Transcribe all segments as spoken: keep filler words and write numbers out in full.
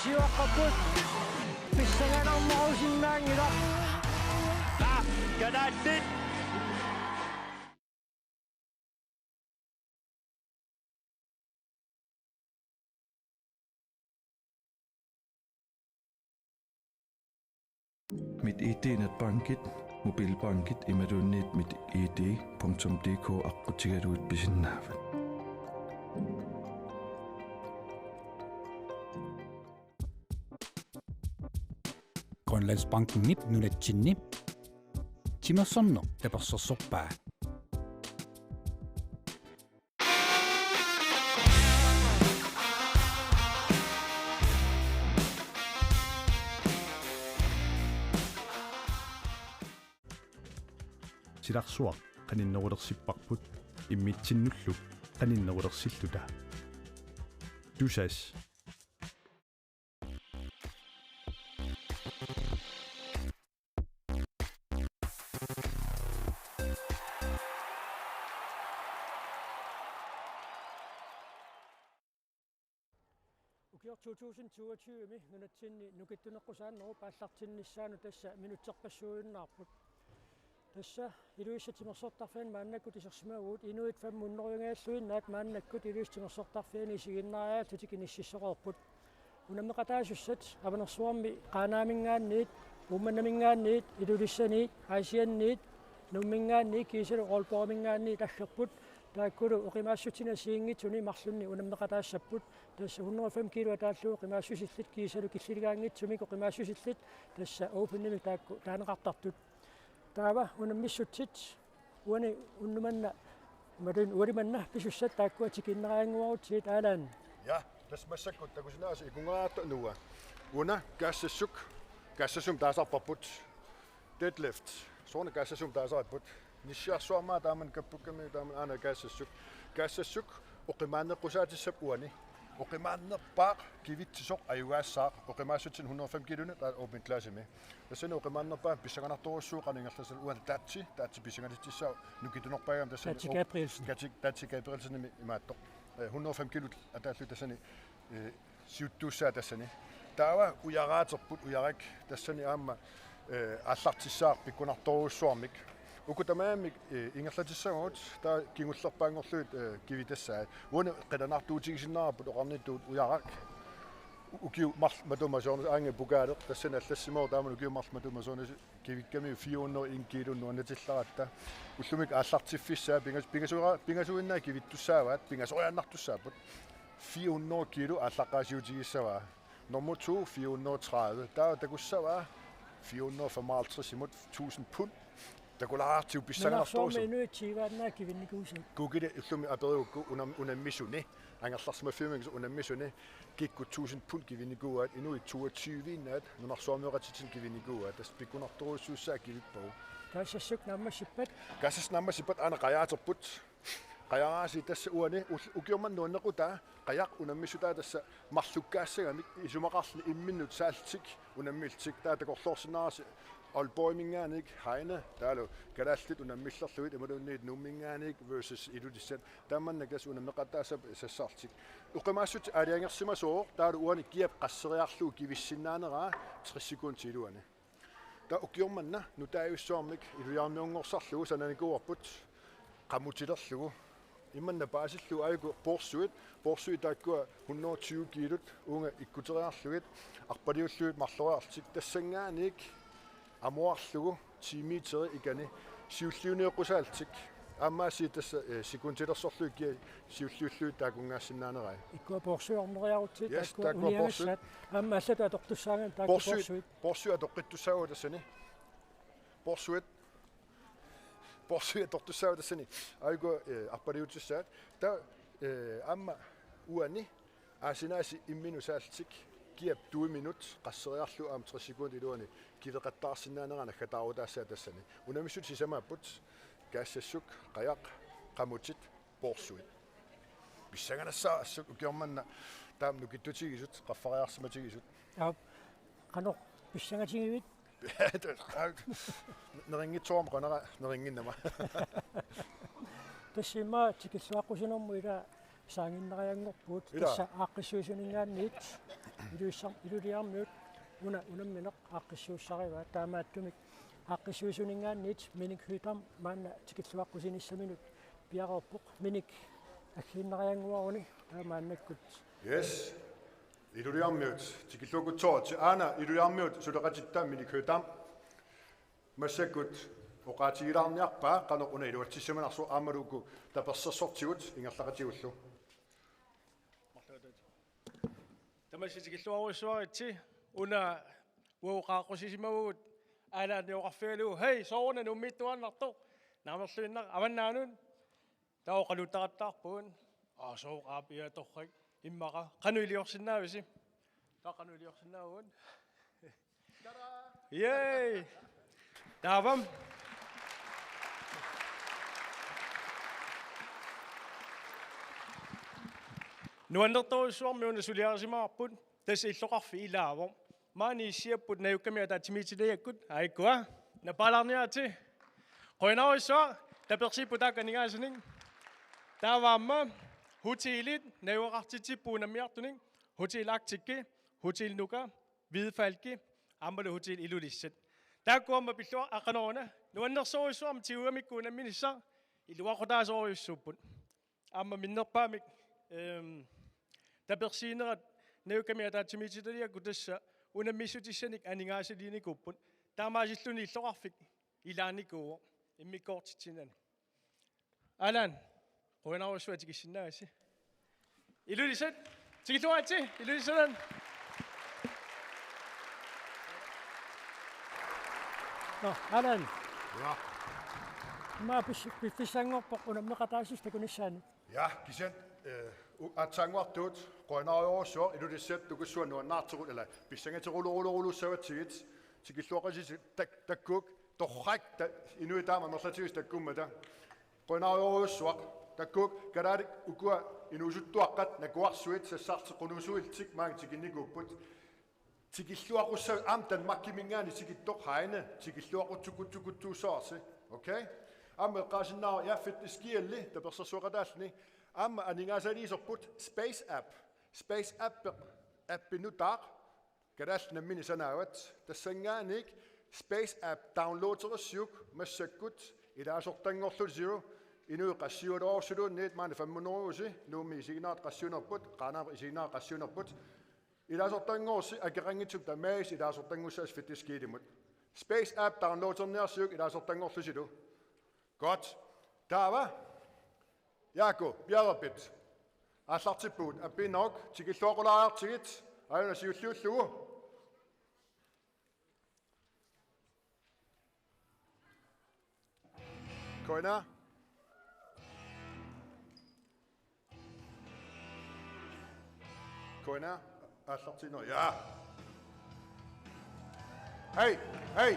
Siuaqqapput pissanganarnerusinnaanngilaq. Kalaallit. MitID netbankit, mobilbankit imaluunniit mitid punktum dk aqqutigalugit pisinnaavat. Grønlandsbankenip nunatsinni timersorneq tapersersorpaa. Silarsuaq qaninnerulersipparput immitsinnullu qaninnerulersilluta. Tusass. Ukioq to tusind toogtyve-mi nunatsinni nukittuneqqusaannerup aallartinnissaanut tassa minutserpassuujunnaarput. Tassa Ilulissat Timersortarfiani maannakkut isersimavugut, inuit fem hundrede-nngaalluinnaat maannakkut Ilulissat Timersortarfiani isiginnaariarlutik inississoreerput. Unammeqataasussat Avanersuarmi Qaanaaminngaanniit, Uummannaminngaanniit, Ilulissaniit, Aasianniit, Nuumminngaanniit kiisalu Aalborgiminngaanniit aggerput. Taakkulu oqimaassutsini assigiinngitsuni marlunni unammeqataassapput. Tassa hundrede og fem kilo ataallugu oqimaassusillit kiisalu killiligaanngitsumik oqimaassusillit tassa openimik taakku taaneqartartut. Taava unammissutsit uani unnuk manna, imaluunniit uali manna pisussat taakkua tikiinnariannguarutsigit, Allan. Ja, tassa massakkut takusinnaasat ikunngaratta nuua. Una kaassassuk, kaassassumik taasarparput. Deadlift. Soorunami kaassassumik taasaripput. Nissiarsuarmik taamani kappukkami taamani aana kaassassuk. Kaassassuk oqimaanneqqusaatissap uani. Oqimaannerpaaq kivitsisoq ajugaassaaq. Oqimaassutsini hundrede og fem kilonik, taava open classimi. Tassani oqimaannerpaaq pissanganartorujussuuvoq qanoq ingerlassanersoq, uani Tatsi, Tatsi pissangalississaaq nukittunerpaagami tassani. Tatsi Gabrielsen. Tatsi, Tatsi Gabrielsenimik imaattoq. Eh, hundrede og fem kilo ataallugu tassani, eh, siuttuussaaq tassani. Taava ujaraaterput, ujarak tassani aamma, eh, aallartissaaq pikkunartorujussuarmik. Uku tamarmik, eh, ingerlatissavagut, taava kingullerpaanngorlugit, eh, kivitassaat. Uani qilanaartuutigisinnaavarput oqarnittut ujarak. Ukiut marluk matuma soorunami aannga pokaaleq tassani allassimavoq, taamani ukiut marluk matuma soorunami kivikkamiuk fire hundrede og en kilo nuannatillaratta. Ullumikkut aallartiffissaa pingas-, pingasua-, pingasuinnaat kivittussaavaat, pingasoriaannartussaapput. Fire hundrede kilo aallaqqaasiutigissavaa. Nummer to, fire hundrede og tredive. Taava takussavaa fire hundrede og femoghalvtreds imut tusind pund. Takulaartigu pissanganartorujussuuvoq. Nunarsuarmi inuit tyveannaat kivinnikuusut. Googleq ullumi aperigukku unam-, unammisuni. Angerlarsimaffiuminngaanniit unammisuni kikkut tusind pund kivinnikuuaat, inuit toogtyveinnaat nunarsuarmioqatitsinnut kivinnikuuaat, tassa pikkunartorujussuussaaq kivippagu. Kaassassuk naammassippat? Kaassassuk naammassippat aana qajaaterput. Qajaraasiit tassa uani ul-, ukioq manna nuannequtaa qajaq unammissutaa tassa marlukkaassagamik, isumaqarluni imminnut saallutik unammillutik, taava takorloorsinnaarasi Aalborgiminngaanniit Heine, taavalu kalaallit unammillerlugit imaluunniit Nuumminngaanniit versus Ilulissat. Tamanna tassa unammeqataassap sassarlutik. Oqimaassuseq aalajangersimasoq, taavalu uani kiap qasseriarlugu kivissinnaaneraa tres sekundit iluani. Taava ukioq manna nutaajussuarmik ilujaarmiunngorsarlugu sananikuuarput qamutilerlugu. Imanna paasillugu aajuku poorsuit, poorsuit taakkua hundrede og tyve kilot uunga ikkuteriarlugit, arpaliullugit marloriarlutik tassanngaanniit amuarlugu ti meteri ikani siulliunioqqusaallutik. Aammaasiit tassa, eh, sekundilersorlugit kia siulliullugit taakkunngaassinnaanerai. Ikkua poorsuit orneriarutsigit. Yes, taakkua, taakkua poorsuit. Uniagassaat. Aamma allatut atortussaagami taakku poorsuit, poorsuit. Poorsuit atortussaavagut tassani. Poorsuit. Poorsuit atortussaavagut tassani. Aajuku, eh, arpaliutissaat. Taava, eh, aamma uani aasinaasi imminnut saallutik kiap tuiminut qasseriarlugu aamma tres sekundit iluani kiveqattaarsinnaanera naggataarutaassaaq tassani. Unammissutit sisamaapput: kaassassuk, qajaq, qamutit, poorsuit. Pissanganassaaq assut ukioq manna taama nukittutigisut, qaffariarsimatigisut. Aap, qanoq pissangatigivit? Nerinngitsoorama qanera nerinnginnama. Tassa immaqa tikilluaqqusinermut ila Saanginnarianngorpugut. Ila. Tassa aaqqissuisuninngaanniit Iluissar-, Iluliarmiut una unammineq aaqqissuussarivaa, taamaattumik aaqqissuisuninngaanniit Minik Høegh-Dam maanna tikilluaqqusinissaminut piareerpoq. Minik, aggiinnariannguaruni taamaannakkut. Yes. Iluliarmiut tikilluakkutsoortut, aana Iluliarmiut suleqatitta Minik Høegh-Dam. Massakkut oqaatigilaarniarpaa qanoq una iluatsissimanarsoq aammalu uku tapersersortigut ingerlaqatigullu. Tamassi tikilluarujussuaritsi, una uagut qaaqqusisimavagut Allan oqarfigalugu: "Hej, sooruna Nuummiittuaannartoq, naamerluinnaq avannaanut." Taava oqaluuttaqattaarpugut: "Aa, sooq aap, ia torrak, immaqa qanoq iliorsinnaavisi?" Taava qanoq iliorsinnaavugut? Yay! Taava nuannertorujussuarmik una suliarisimavarput, tassa illoqarfik ilaavoq. Maani issiapput najukkami ataatsimiititaliakkut, aajukkua. Nappaalaarniaritsi. Qujanarujussuaq, tapersiipput taakku aningaasanik. Taava aamma hotelit najugaqartitsipput unammiartunik, Hotel Arctic, Hotel Nuka, Hvide Falke, aammalu Hotel Ilulissat. Taakku aamma pilluar-, aa, qanoruna, nuannersorujussuarmik tigugamikku unamminissaq, iluaqutaasorujussuupput. Aamma minnerpaamik, ehm, tapersiinerat najukkami ataatsimiititaliakkut tassa unammissutissanik aningaasaliinikuupput. Taamaasilluni illoqarfik ilaanikuuvoq immikkoortitsinnani. Allan, qujanarujussuaq tikissinnaagassi. Ilulissat, tikilluaritsi, Ilulissat. Nå, Allan. Ja. Immaqa pis-, piffissanngorpoq unammeqataassuseq takunissaanut. Ja, kisianni, eh, u-, aatsaannguartugut, qujanarujussuaq, Ilulissat, takussua nuannaartigut, ila, pissangateqaleruloruluussavatsigit, tikilluaqqusisi tak-, takkuuk, torrak, ta-, inuit taama amerlatigisut takkummata. Qujanarujussuaq, takkuuk, kalaallit ukua inuusuttuaqqat nakuarsuit sassarteqqunuusuillutik maanga tikinnikuupput. Tikilluaqqussavat aamma Danmarkiminngaanniit tikittoq Heine, tikilluaqqutsukkutsukkutsuussavarsi. Okay? Aamma eqqaasinnaavara, ja, Fitness Gearli, tapersersueqataalluni. Aamma aningaasaliisorput Space App. Space App, appi nutaaq, kalaallit namminneq sanaavat. Tassanngaanniit Space App downloaderissiuk massakkut ilaasortanngorlusilu, inuit qassiuleruussuluunniit, maani fem hundrede usi, Nuummi isiginnaartut qassiunerput, Qaanaaq isiginnaartut qassiunerput. Ilaasortanngorsi akeqanngitsup tamaasa ilaasortanngussaasi Fitness Gearimut. Space App downloaderniarsiuk ilaasortanngorlusilu. Godt. Taava. Jaaku, piareerpit? Aallartippugut, appiinnaruk, tikilluaqqulaariartigit, aajuna siulliullugu. Koina. Koina, aallartiinnaruk, ja. Hej, hej.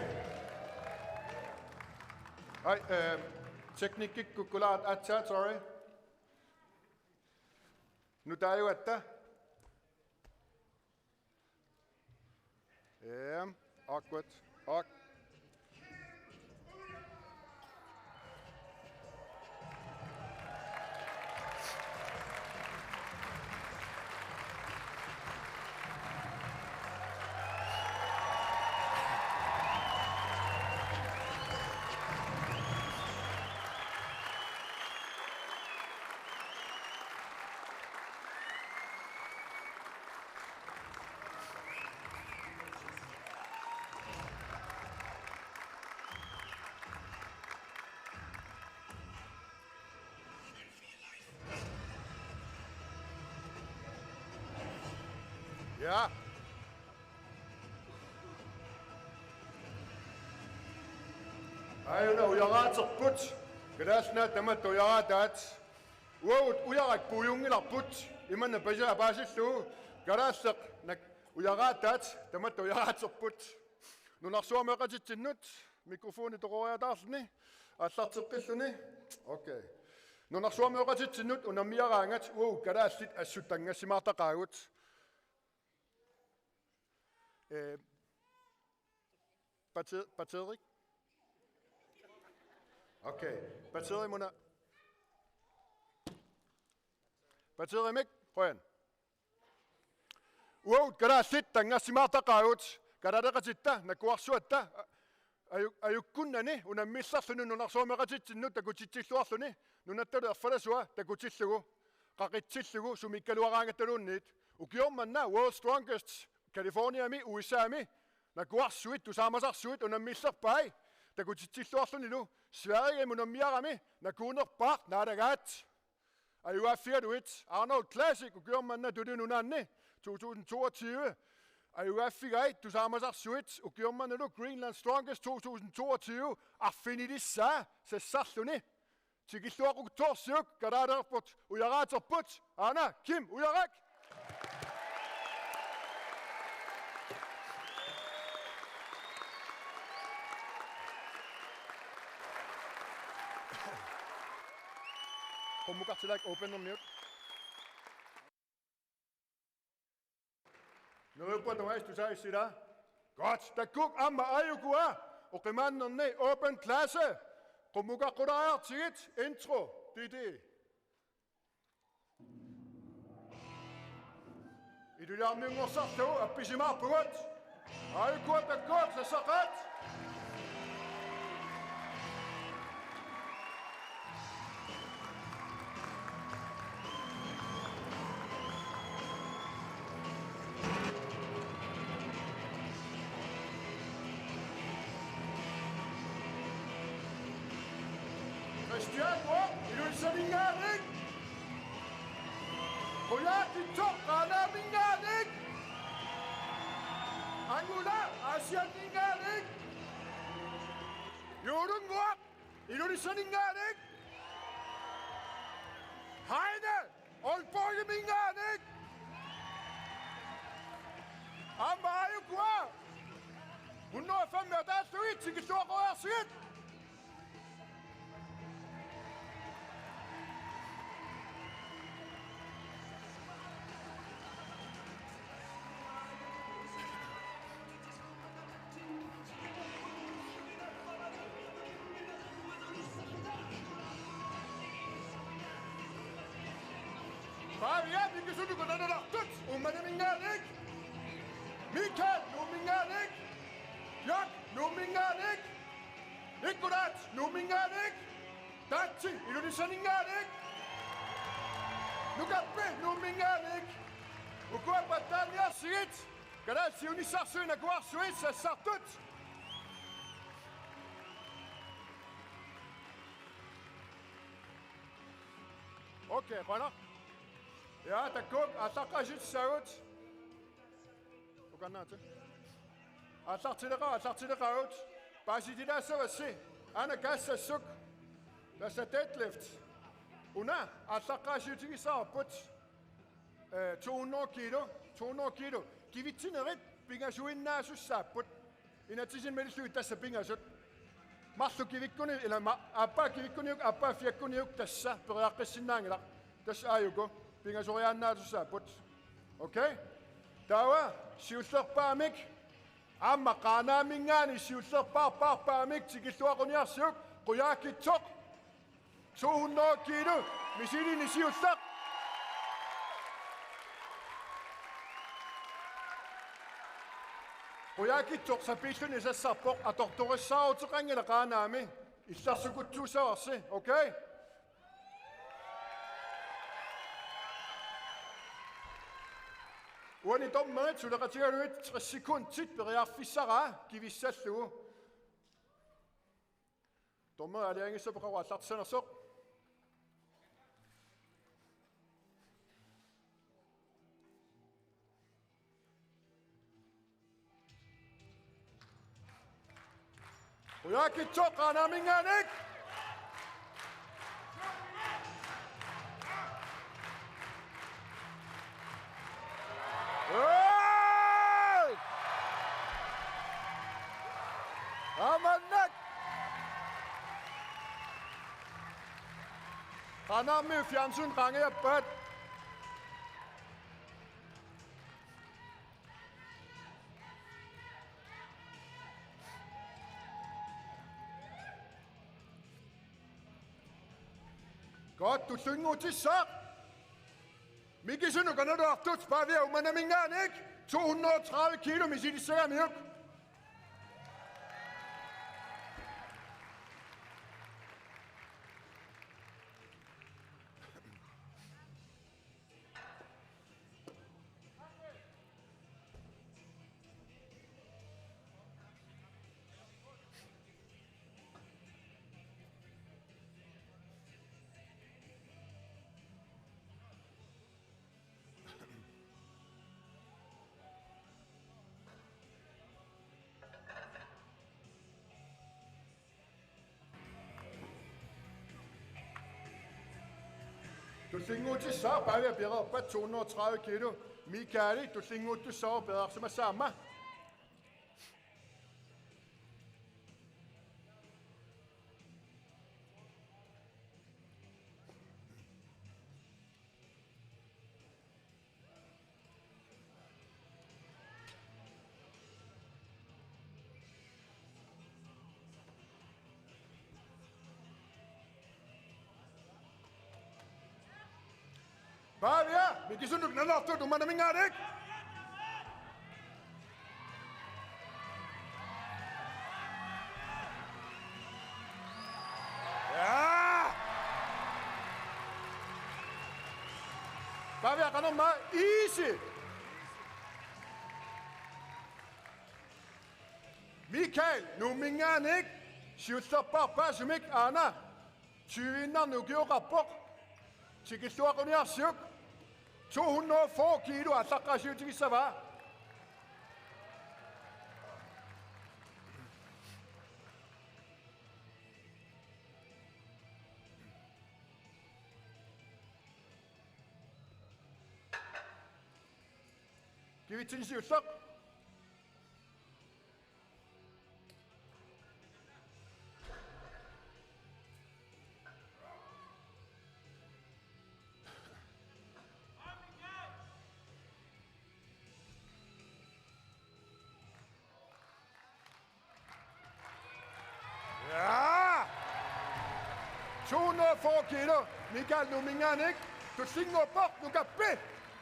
Hej, eh, teknikkit kukkulaat aatsaat, sorry. Nutaajugatta. Ehm, awkward. Awk-. Ja. Aajuna ujaraaterput. Kalaallit Nunaat tamatta ujaraataat. Uagut ujarak puiunngilarput. Imanna pasa-, paasillugu. Kalaallit Nunaat ujaraataat, tamatta ujaraaterput. Nunarsuarmioqatitsinnut mikrofoni toqoriataarluni, aallarteqqilluni. Okay. Nunarsuarmioqatitsinnut unammiaraangat uagut kalaallit assut tanngassimaartaqaagut. Eh, bate-, batterik? Okay. Batterimuna. Batterimik, qujan. Uagut kalaallit tanngassimaartaqaagut, kalaaleqatitta, nakuarsuatta, a-, aju-, ajukkunnani unammillerluni nunarsuarmioqatitsinnut takutitsilluarluni, nunattalu erfalasua takutillugu, qaqitsillugu, sumiikkaluaraangattaluunniit. Ukioq manna World Strongest, Californiami, U S A-mi, nakuarsuit, tusaamasarsuit unammillerpai, takutitsilluarlunilu, Sverigemi unammiarami, nakuunerpaaq, naalagaat. Ajugaaffigalugit Arnold Classic ukioq manna Tuluit Nunaanni to tusind toogtyve. Ajugaaffigai tusaamasarsuit ukioq mannalu Greenland Strongest to tusind toogtyve arfinilissaa sassarluni. Tikilluaqqutsoorsiuk, kalaaleqarput, ujaraaterput, aana, Kim, ujarak! Qummukartilaak openermiut. Neriuppunga tungaanut tusaassissi, ilaa? Godt, takuuk, aamma aajukua oqimaannerni open class. Qummukaqqulaariartigit, intro, D D. Iluliarmiunngorsarlugu appisimaarpugut. Aajukua takuuk, sassaqaat. Kristian Munk, Ilulissaninngaanniit. Qujaukitsoq, Qaanaaminngaanniit. Angula, Aasianninngaanniit. Juulunguaq, Ilulissaninngaanniit. Heine, Aalborgiminngaanniit. Aamma aajukua. Hundrede og fem ataallugit, tikilluaqqoriarsigit. Pavia, Mikisunuku Nanalartut, Uummannaminngaanniit. Mikael, Nuumminngaanniit. Bjørk, Nuumminngaanniit. Nikolaj, Nuumminngaanniit. Tatsi, Ilulissaninngaanniit. Nukappi, Nuumminngaanniit. Ukua pattaaniarsigit, kalaallit siunissarsuit nakuarsuit sassartut. Okay, qujanaq. Ja, takuuk, aallaqqaasiutissagut. Ukannaati. Aallartileqaat, aallartileqaagut. Paasitilaassavassi. Aana kaassassuk. Tassa deadlift. Una aallaqqaasiutigissavarput. Eh, to hundrede kilo, to hundrede kilo. Kivitsinerit pingasuinnaasussaapput. Inatsisinik malillugit tassa pingasut. Marluk kivikkuni, ilaa ma-, aappaa kivikkuniuk, aappaa fiakkuniuk tassa periaqqissinnaanngilaq. Tassa aajuku pingasoriaannaasussaapput. Okay? Taava siullerpaamik, aamma Qaanaaminngaanniit siullerpaarpaarpaamik tikilluaqquniarsiuk, Qujaukitsoq. To hundrede kilo, misilinik siulleq. Qujaukitsoq sapiilluni sassarpoq, atortorissaaruteqanngilaq Qaanaami, illersukutsuussavarsi, okay? Uani dommerit suleqatigalugit tres sekundit periarfissaraa kivissallugu. Dommeri aalajangissasoq, qanoq aallartissanersoq. Qujaukitsoq Qaanaaminngaanniit. Hey! Amannak! Qaanaami fjernsyn qaangiuppat. Godt, tullunnguutissaq. Mikisunnuk kanaluartut Pavia Uummannaminngaanniit to hundrede og tredive kilo misilissagamiuk. Tullinnguuttussaavoq Pavia piareerpat to hundrede og tredive kilo. Michaeli tullinnguuttussaavoq piareersimassaaq aamma. Pavia, Mikisunnuk kanaluartut Uummannaminngaanniit. Ja! Pavia qanormaa, easy. Michael Nuumminngaanniit siullerpaaq paasumik aana tyviinnarnik ukioqarpoq. Tikilluaquniarsiuk to hundrede og fyrre kilo aallaqqaasiutigissavaa. Kivitsinik siulleq. Ja! To hundrede og fyrre kilo, Michael Nuumminngaanniit, tullinnguuppoq Nukappi.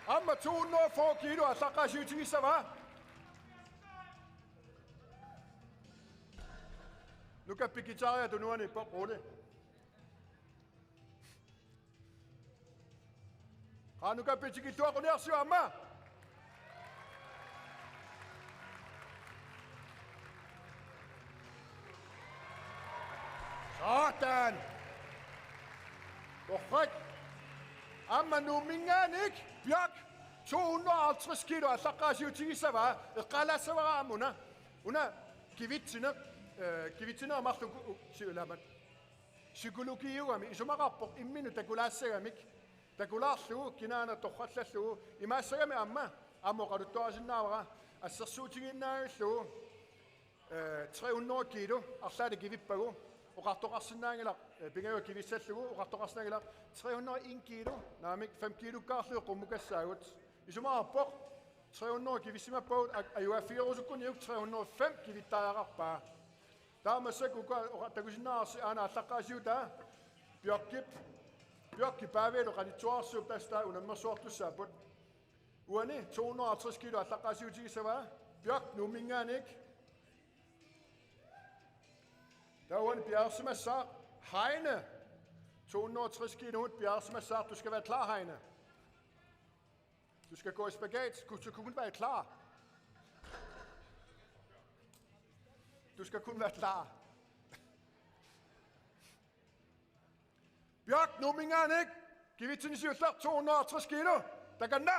Aamma to hundrede og fyrre kilo aallaqqaasiutigissavaa. Nukappi guitaria tunuaniippoq, Ole. Qaa, Nukappi tikilluaquniarsiuk aamma. Sådan. Torrak. Aamma Nuumminngaanniit Bjørk to hundrede og halvtreds kilo aallaqqaasiutigissavaa, eqqaalaassavara aamma una. Una kivitsineq, eh, kivitsineq marluk u-, siulamat. Psykologiugami isumaqarpoq imminut takulaassagamik. Takulaarlugu kinaana torrallallugu imaassagami aamma aamma oqaluttuarisinnaavara assersuutigiinnarlugu, eh, tre hundrede kilo arlaata kivippagu oqartoqarsinnaanngilaq, eh, pingajuat kivissallugu oqartoqarsinnaanngilaq tre hundrede og en kilo, naamik fem kilokkaarlugit qummukassaagut. Isumaqarpoq tre hundrede kivissimappagut, a-, ajugaaffigerusukkuniuk tre hundrede og fem kivittariaqarpaa. Taava massakkut uku oqa-, takusinnaavarsi aana aallaqqaasiutaa Bjørkip. Bjørkip Pavialu qanittuararsuup tassa taava unammersuartussaapput. Uani to hundrede og halvtreds kilo aallaqqaasiutigissavaa Bjørk Nuumminngaanniit. Taava uani piareersimassaaq Heine. To hundrede og tres kilonik piareersimassaaq, du skal være klar, Heine. Du skal gå i spagat. Du skal kun være klar. Du skal kun være klar. Bjørk Nuumminngaanniit, kivitsinik siulleq, to hundrede og tres kilo. Takanna.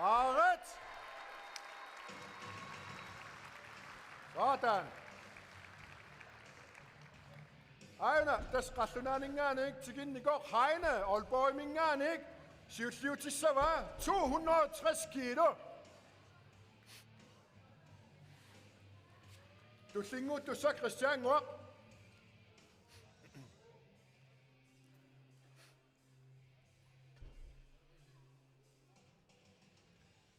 Aaret! Sådan. Aana, tassa qallunaaninngaanniit tikinnikoq Heine, Aalborgiminngaanniit, siulliutissavaa, to hundrede og tres kilo. Tullinnguuttussaq Kristiannguaq.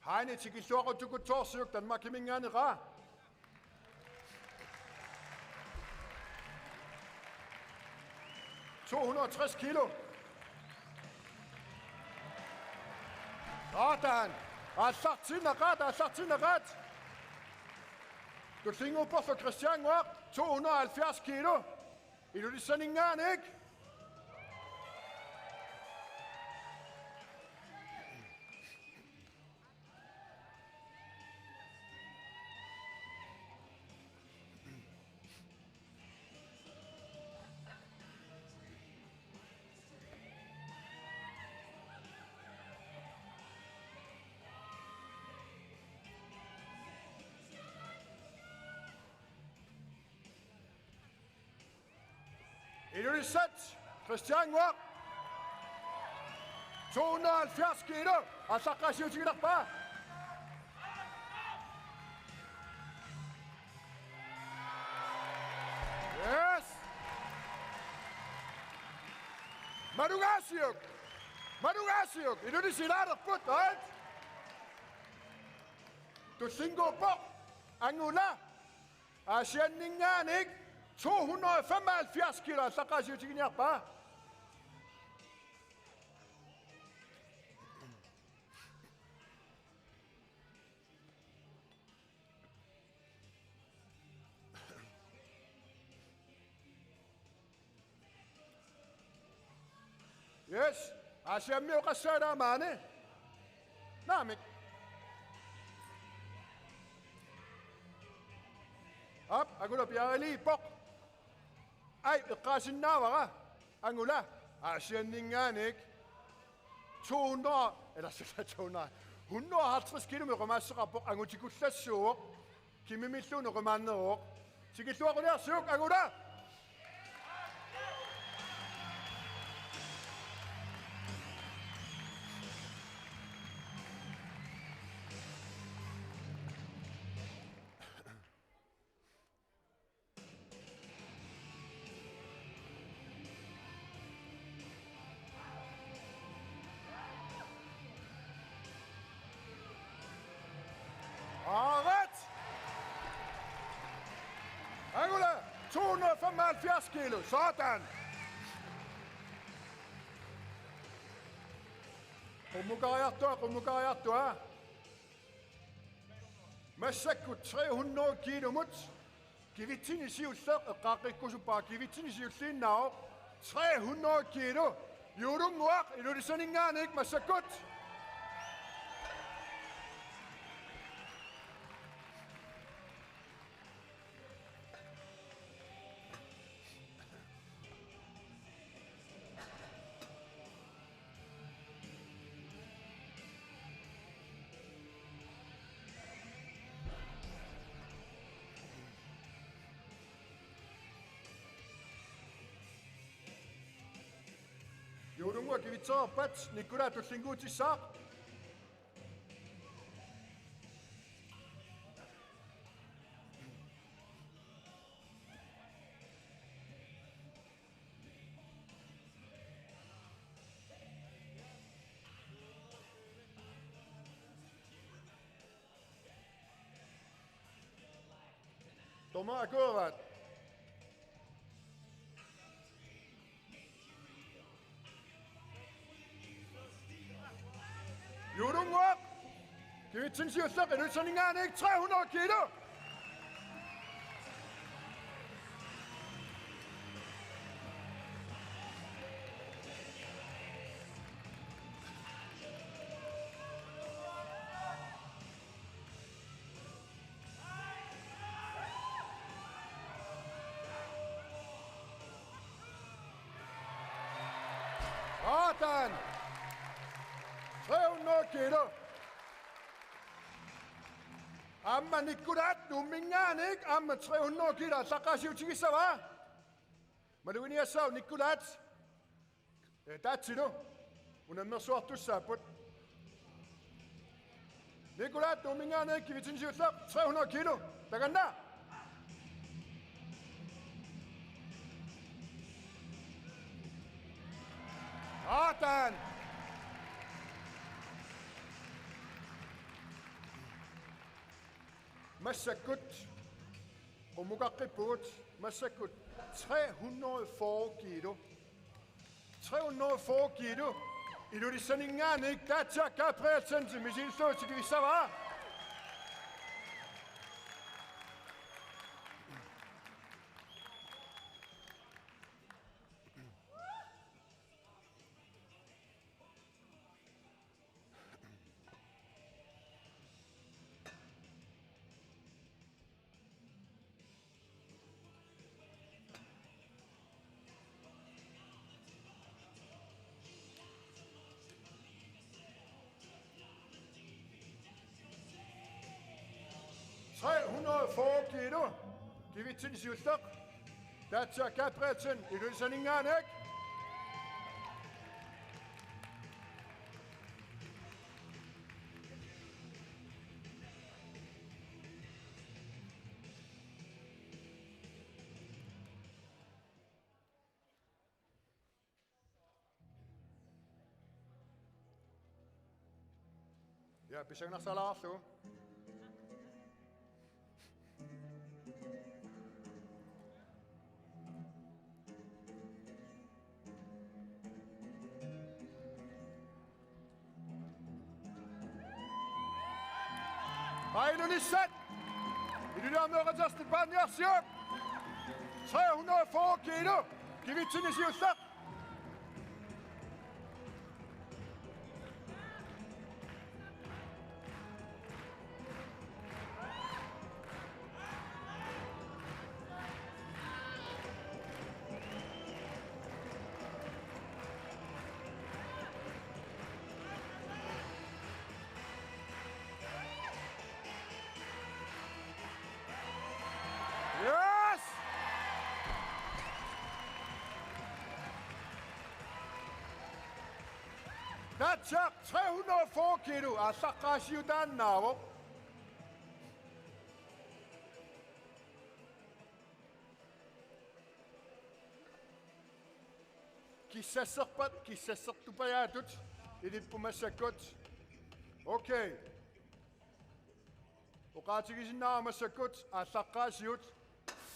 Heini tikilluaqqutsikutsoorsiuk Danmarkiminngaanniit. To hundrede og tres kilo. Sådan. Aallartinnaqaat, aallartinnaqaat. Tullinnguupporlu Kristiannguaq, to hundrede og halvfjerds kilo. Ilulissaninngaanniit. Ilulissat, Kristiannguaq. To hundrede og halvfjerds kilo. Aallaqqaasiutigilerpaa. Yes. Malugaasiuk. Malugaasiuk. Ilulissat ilaalerput, right? Tullinnguuppoq. Angula. Aasianninngaanniit to hundrede og femoghalvfjerds kilo aallaqqaasiutiginiarpaa. Yes. Aasiammi oqassaalaamaani. Naamik. Aap, Angula piareerpoq. Ai, eqqaasinnaavara. Angula. Aasianninngaanniit. To hundrede, eller så to hundrede. Hundrede og halvtreds kilo meeqqat oqimaassaqarpoq, angutikullassooq. Kimimilluunniit oqimaanneruvoq. Tikilluaqquniarsiuk, Angula! Aaret! Angula, to hundrede og femoghalvfjerds kilo. Sådan. Qummukariartua, qummukariartua. Massakkut tre hundrede kilomut. Kivitsini siulleq eqqaaqqikkusuppara, kivitsini siulliinnaavoq, tre hundrede kilo. Juulunnguaq Ilulissaninngaanniit massakkut. Juulunnguaq kivitsereerpat Nikolai tullinnguutissaaq. Dommerit akuerat. Juulunnguaq. Kivitsini siulleq Ilulissaninngaanniit tre hundrede kilo. Satan! Tre hundrede kilo. Aamma Nikolai Nuumminngaanniit aamma tre hundrede kilo aallaqqaasiutigissava? Maluginiassaaq Nikolai. Ee, taatsilu. Unammersuartussaapput. Nikolai Nuumminngaanniit kivitsini siulleq tre hundrede kilo. Takanna. Satan! Massakkut qummukaqqippugut, massakkut tre hundrede og fyrre kilo. Tre hundrede og fyrre kilo. Ilulissaninngaanniit Katja Gabrielsen misissuutigissavaa. Tre hundrede og fyrre kilo. Kivitsinni siulleq. Katja Gabrielsen, Ilulissaninngaanniit. Ja, pissanganarsaalaarlugu. Pailunissat! Ilulissat Stepaniarsiuk! Tre hundrede og fyrre kilo! Kivitsinni siulleq! Yes! Katja, tre hundrede og fyrre kilo, aallaqqaasiutaannaavoq. Kissasserpat, kissassertupajaatut, ilipput massakkut. Okay. Oqaatigisinnaavara massakkut aallaqqaasiut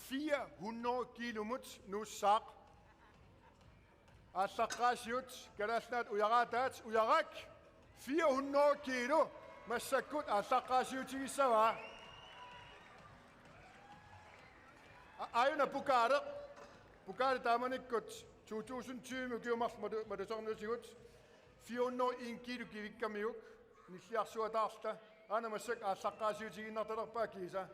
fire hundrede kilomut nuussaaq. Aallaqqaasiut Kalaallit Nunaat ujaraataat, Ujarak, fire hundrede kilo, massakkut aallaqqaasiutigissavaa. A-, aajuna pokaaleq. Pokaali taamanikkut to tusind tyve ukiut marluk matu-, matusernuutigut fire hundrede en kilo kivikkamiguk, nilliarsuataarluta. Aana massakkut aallaqqaasiutigiinnartalerpaa kiisa.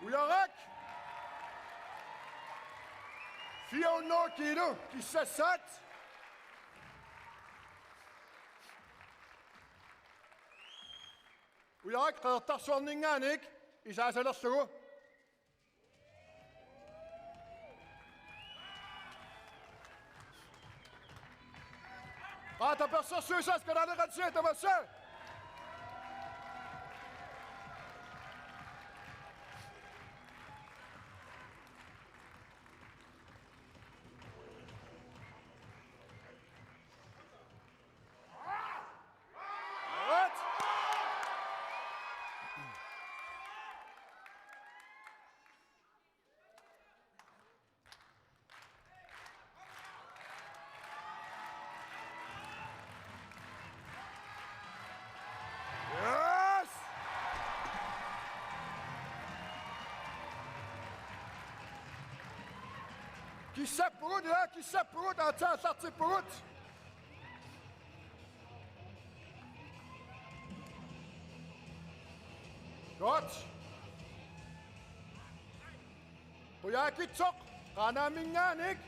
Ujarak! Fire hundrede kilo, kissassat! Ujarak Qeqertarsuarninngaanniit isaasalerlugu. Qaata persersuisas kanaaleqatsi tamassa. Yes! Kissappugut, ja, kissappugut, aatsaat aallartippugut. Godt. Qujaukitsoq Qaanaaminngaanniit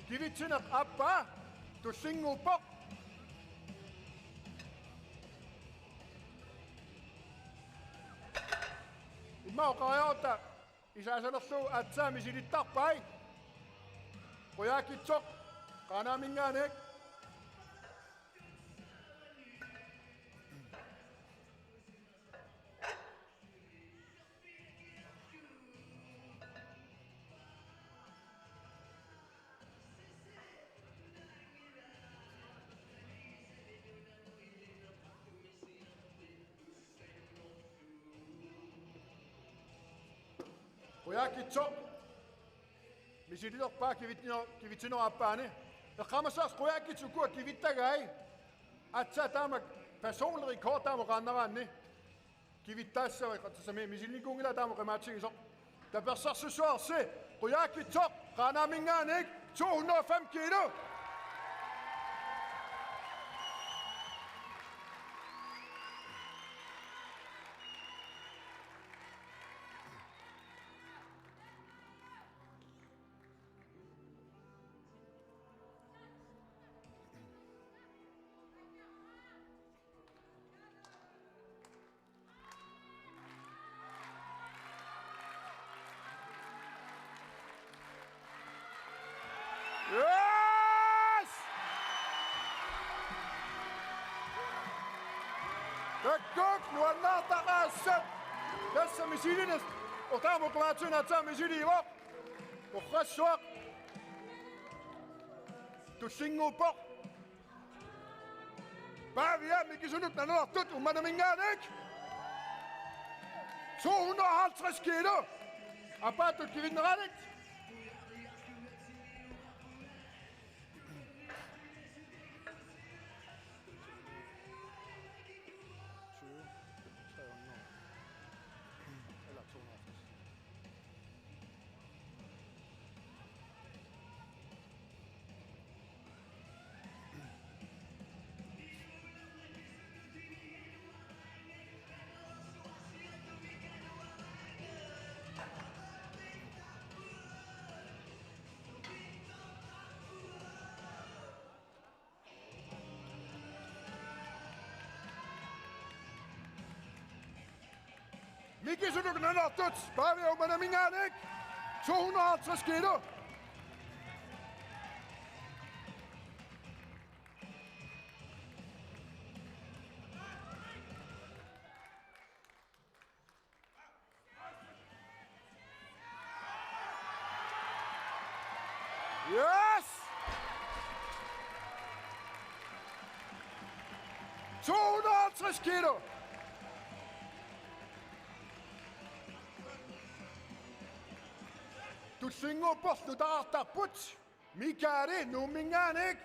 kivitsineq aappaa tullinnguuppoq. Immaqa oqariarutta isaasalerlugu aatsaat misilittarpai. Qujaukitsoq Qaanaaminngaanniit. Qujaukitsoq misililerpaa kivitsino-, kivitsinerup aappaani. Eqqaamassavarsi qujaukitsoq ukua kivittagai. Aatsaat taamak personlig rekord taama oqaannaraanni. Kivittaassavat, tassami misilinikuunngilaa taama oqimaatigisoq. Tapersersussavarsi qujaukitsoq Qaanaaminngaanniit to hundrede og fem kilo. Yes! Takuuk nuannaartaqaassat. Tassa misilineq. Taama oqimaatsunik aatsaat misiliivoq. Qorrassuaq. Tullinnguuppoq. Pavia Mikisunut Naluartut Uummannaminngaanniit. To hundrede og halvtreds kilo. Aappaattut kivinneraniit. Tyve, tre hundrede. Eller to hundrede og halvtreds. Mikisunut Naluartut, Pavia Uummannaminngaanniit, to hundrede og halvtreds kilo. Yes! To hundrede og halvtreds kilo. Tullinnguuppoq, nutaartarput. Mikael Nuumminngaanniit,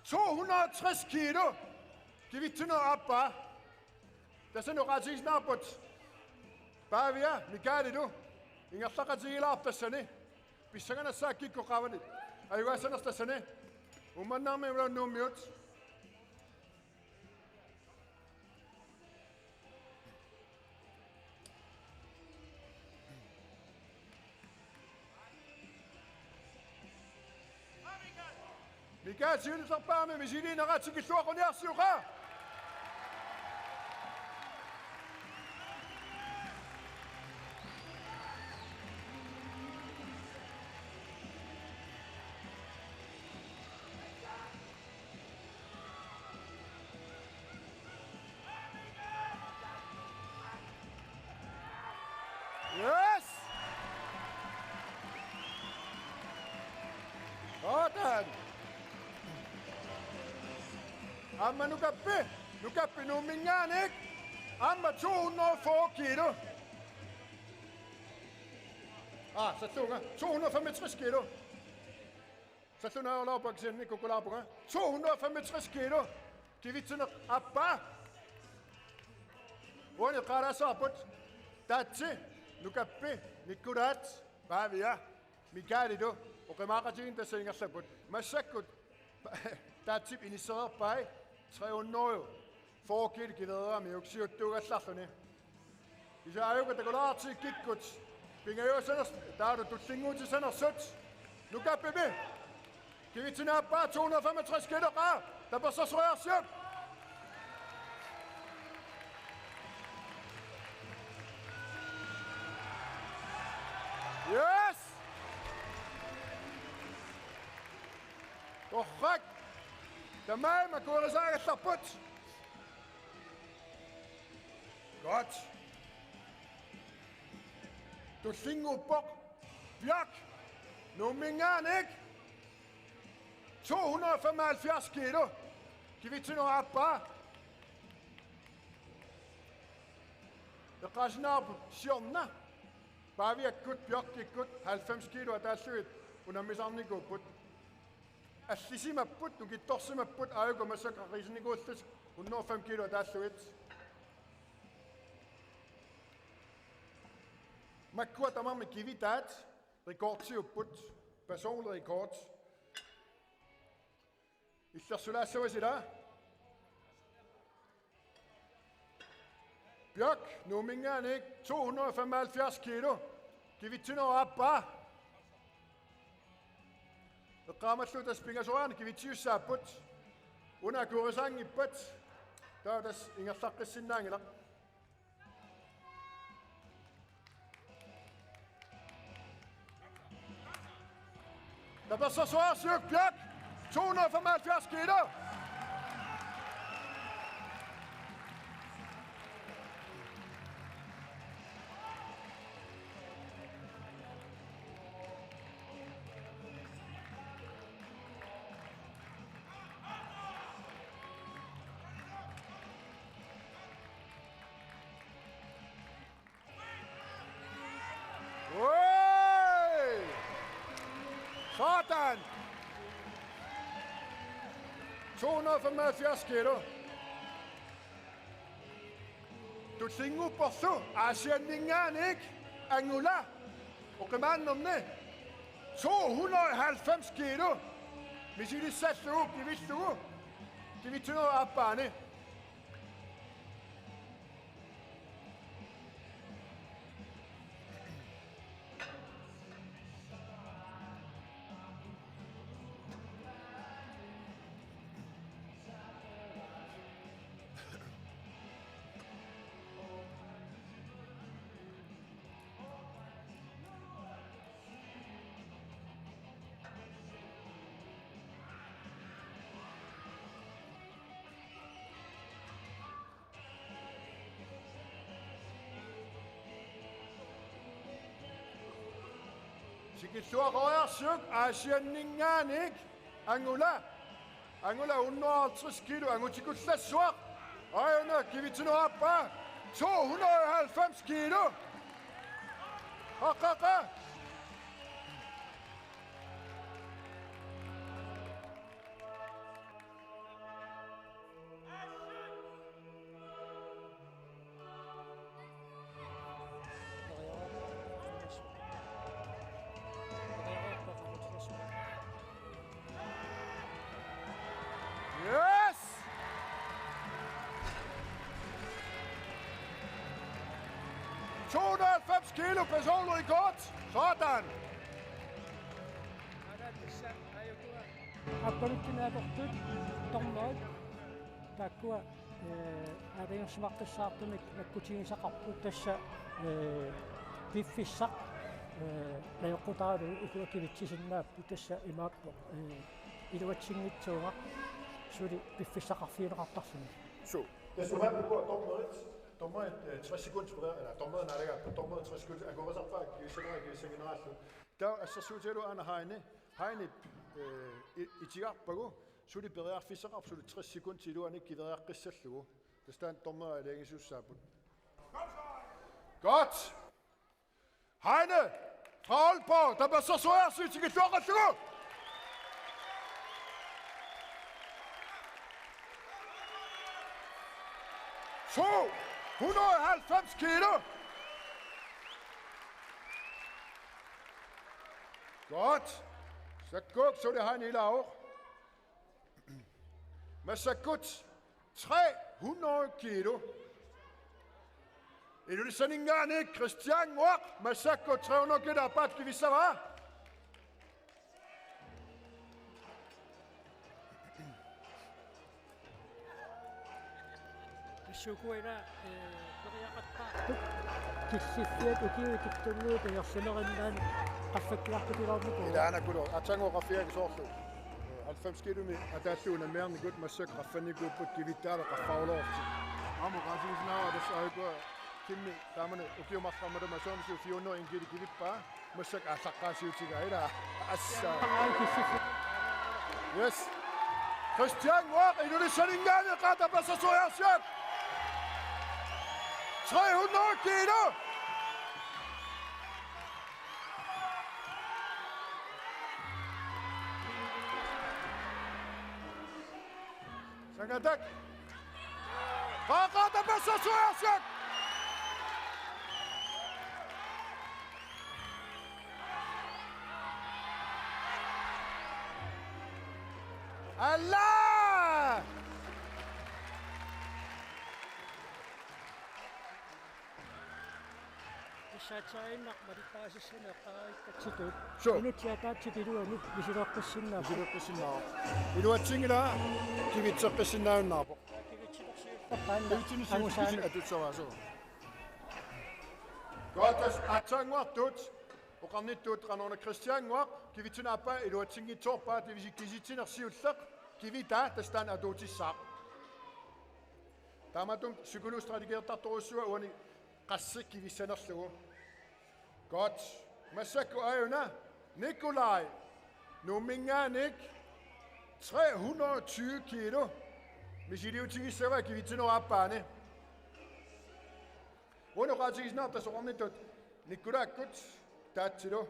to hundrede og tres kilo. Kivitsineq aappaa. Tassani oqaatigisinnaarput Pavia Mikaelilu ingerlaqatigilaarpoq tassani. Pissanganassaaq kikkut qaavani. Ajugaassanersoq tassani. Uummannarmiut Nuummiut. Mikael siulittaapaami misiliinera tikilluaqquniarsiuk. Yes! Sådan. Aamma Nukappi, Nukappi Nuumminngaanniit. Aamma to hundrede og fyrre kilo. Ah, salluunga. To hundrede og femogtres kilo. Sallunaarulaarpunga kisianni kukkulaarpunga. To hundrede og femogtres kilo. Kivitsineq aappaa. Uani eqqaalaassavarput. Taatsi, Nukappi, Nikkulaat, Pavia, Mikaelilu, oqimaaqatigiinneq tassa ingerlapput. Massakkut, Taatsip inissereerpai, tre hundrede og fyrre kilo kilereeramiuk siuttuugallarluni. Kisianni aajuku takulaartigit kikkut Pingajuassanersut, taava tullinnguutissanersut. Nukappiarmi. Kivitsinut aappaa to hundrede og femogtres kilo, qaa. Tapersersorsiuk. Yes! Torrak. Tamaat akuerisaagallarput. Godt. Tullinnguuppoq. Bjørk. Nuumminngaanniit. To hundrede og femoghalvfjerds kilo. Kivitsinut aappaa. Eqqaasinnaarput siorna Paaviakkut Bjørkikkut halvfems kilo ataallugit unammisarnikuupput. Allisimapput, nukittorsimapput, aajuku massakkut qaqisinnikuullutik hundrede og fem kilo ataallugit. Makkua tamarmik kivitaat rekordiupput, personlig rekord. Illersulaassavat ila. Bjørk, Nuumminngaanniit to hundrede og femoghalvfjerds kilo. Kivitsinut aappaa. Eqqaamallugu tassa pingasoriarneq kivitsiussaapput. Una akuerisaanngippat. Taava tassa ingerlaqqissinnaanngilaq. Tapersersorsiuk Bjørk, to hundrede og femoghalvfjerds kilo. Oj! Sådan! To hundrede og femoghalvfjerds kilo. Tullinnguupporlu Aasianninngaanniit Angula. Oqimaannermi to hundrede og halvfems kilo. Misilissallugu kivillugu. Kivitsinut aappaani. Tikilluaqoriarsiuk Aasianninngaanniit Angula. Angula hundrede og halvtreds kilo, angutikullassuaq. Aajuna kivitsinut aappaa. To hundrede og halvfems kilo. Qaqqaqa. Yes! To hundrede og halvfems kilo personlig rekord. Sådan. Aappaluttunik atortut dommerit taakkua, eh, aalajangersimaqqissaartumik nakkutigisaqarput, tassa, eh, piffissaq, eh, najoqqutaralugu ukua kivitsisinnaapput, tassa imaappoq, eh, iluatsinngitsooraq suli piffissaqarfigineqartarluni. Suu. Tassa imaappoq ukua dommerit, dommerit, eh, tres sekund, eller dommerit naalagaapput, dommerit tres sekund, akuerisarpaat kivissanera, kivissanngikkaluarlugu. Taava assersuutigalugu aana Heine. Heine, eh, i-, itigarpagu, suli periarfissaqarpoq, suli tres sekundit iluanni kiveriaqqissallugu. Tassa taanna dommerit aalajangisussaapput. Godt! Heine fra Aalborg, tapersersorsiuk tikilluaqqullugu. To hundrede og halvfems kilo. Godt. Massakkut suli Heine ilaavoq. Massakkut tre hundrede kilo. Ilulissaninngaanniit Kristiannguaq massakkut tre hundrede kilo aappaa kivissavaa. Tassuukuina, eh, periaqattaarput killiffiat ukiut ikittunnguit ingerlanerinnaanni qaffakkiartutilaarnikuuvoq. Ilaannakkulu aatsaannguaq qaffiakkut soorlu halvfems kilometer ataallugu unammiarnikut massakkut qaffannikuupput kivittaalu qaffaruloortut. Aamma oqaatigisinnaavara tassa aajuku Kimmi taamani ukiut marluk tamaasa soorlu fire hundrede kilo kivippaa massakkut aallaqqaasiutigaa ilaa. Assa. Yes. Kristiannguaq Ilulissaninngaanniit qaa tapersersoreersiuk. Tre hundrede kilo. Sangatak. Qaa, qaa tapersersoreersiuk. Alla! Tassa aatsaannguaq malittarisassani eqqaariikkatsigu. Suu. Inuit ataatsip iluani misileeqqissinnaavoq. Misileeqqissinnaavoq. Iluatsinngilaa, kivitseqqissinnaajunnaarpoq. Kivitseqqissinnaavoq. Kivitseqqissinnaavoq. Angusaani. Atussavaa, suu. Godt, tassa aatsaannguartut. Oqarnittut qanoruna Kristiannguaq. Kivitsinut aappaa iluatsinngitsoorpaa, det vil sige kisitsineq siulleq. Kivitaa tassa taanna atuutissaaq. Taamatut psykologstrategiartartorujussuaq uani qassit kivissanerlugu. Godt. Massakkut aajuna Nikolaj Nuumminngaanniit tre hundrede og tyve kilo misiliutigissavaa kivitsinerup aappaani. Uani oqaatigisinnaavarput tassa oqarnittut Nikolaakkut Taatsilu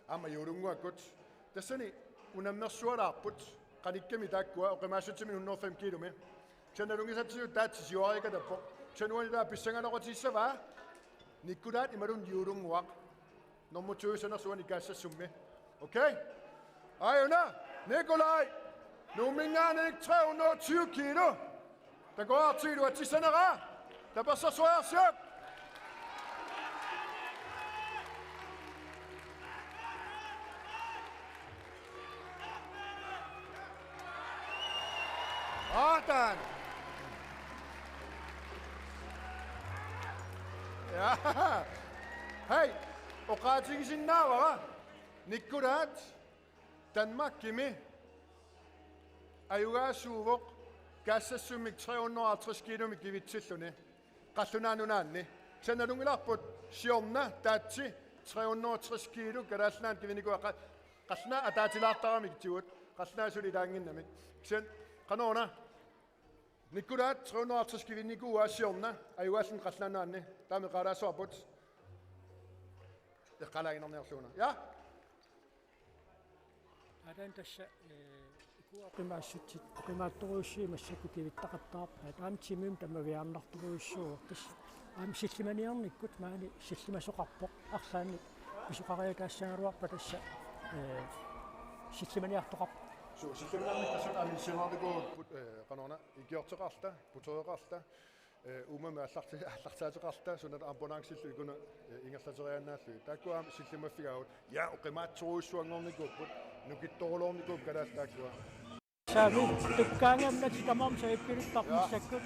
aamma Juulunnguakkut. Tassani unammersualaarput qanikkami taakkua oqimaassutsiminnik hundrede og fem kilometer. Kisianni nalunngisatsigu Taatsi siuariikatappoq. Kisianni uani taava pissanganaqutissavaa Nikolaat imaluunniit Juulunnguaq. Nummer to-sanersoq uani Kaassassummi. Okay? Aajuna, Nikolaj Nuumminngaanniit tre hundrede og tyve kilo. Takuartiilu atissanera. Tapersersuarsiuk. Aatan. Ja. Hej, oqaatigisinnaavara. Nikolaat Danmarkimi ajugaasuuvoq Kaassassummi tre hundrede og halvtreds kilomik kivitsilluni. Qallunaat Nunaanni. Kisianni nalunngilarput siorna Taatsi tre hundrede og tres kilo Kalaallit Nunaanni kivinnikuuaa qa-, qallunaat ataatilaartaramik itsigut. Qallunaat suli ilaannginnamik. Kisianni qanoruna Nikolaat tre hundrede og halvtreds kivinnikuuaa siorna ajugaalluni Qallunaat Nunaanni. Taama eqqaalaassavarput. Eqqaalaaginnarniarlugu una. Ja? Taanna tassa, eh, ukua oqimaassutsit, oqimaatsorujussuit massakkut kivittaqattaarpaat. Aamma timimik tamaviaarnartorujussuuvoq. Tassa aamma sillimaniarnikkut maani sillimasoqarpoq. Arlaannik pisoqariataassagaluarpat tassa, eh, sillimaniartoqarpoq. Suu, sillimaniarnikkut tassa aamma sillimaniarnikuupput, eh, qanoruna ikiorteqarluta, putereqarluta. Eh, uummami aallarti-, aallartaateqarluta, suna ambulancillu ikuna, eh, ingerlateriaannaallugit. Taakkua aamma sillimaffigaavut. Ja, oqimaatsorujussuanngornikuupput, nukittoruloornikuupput kalaallit taakkua. Saami, tukkaangamnati tamarmi savippiluttarput. Ja. Massakkut.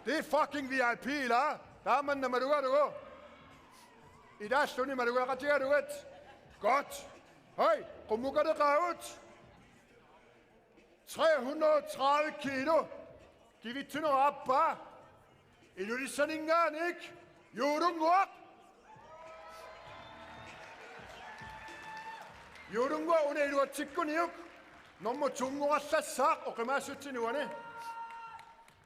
Det er fucking V I P, la. Taamani malugalugu. Ilaalluni malugeqatigalugit. Godt. Hej, qummukaleqaagut. Tre hundrede og tredive kilo. Kivitsinerup aappaa. Ilulissaninngaanniit Juulunnguaq. Juulunnguaq una iluatsikkuniuk. Nummer to-nngorallassaaq oqimaassutsini uani.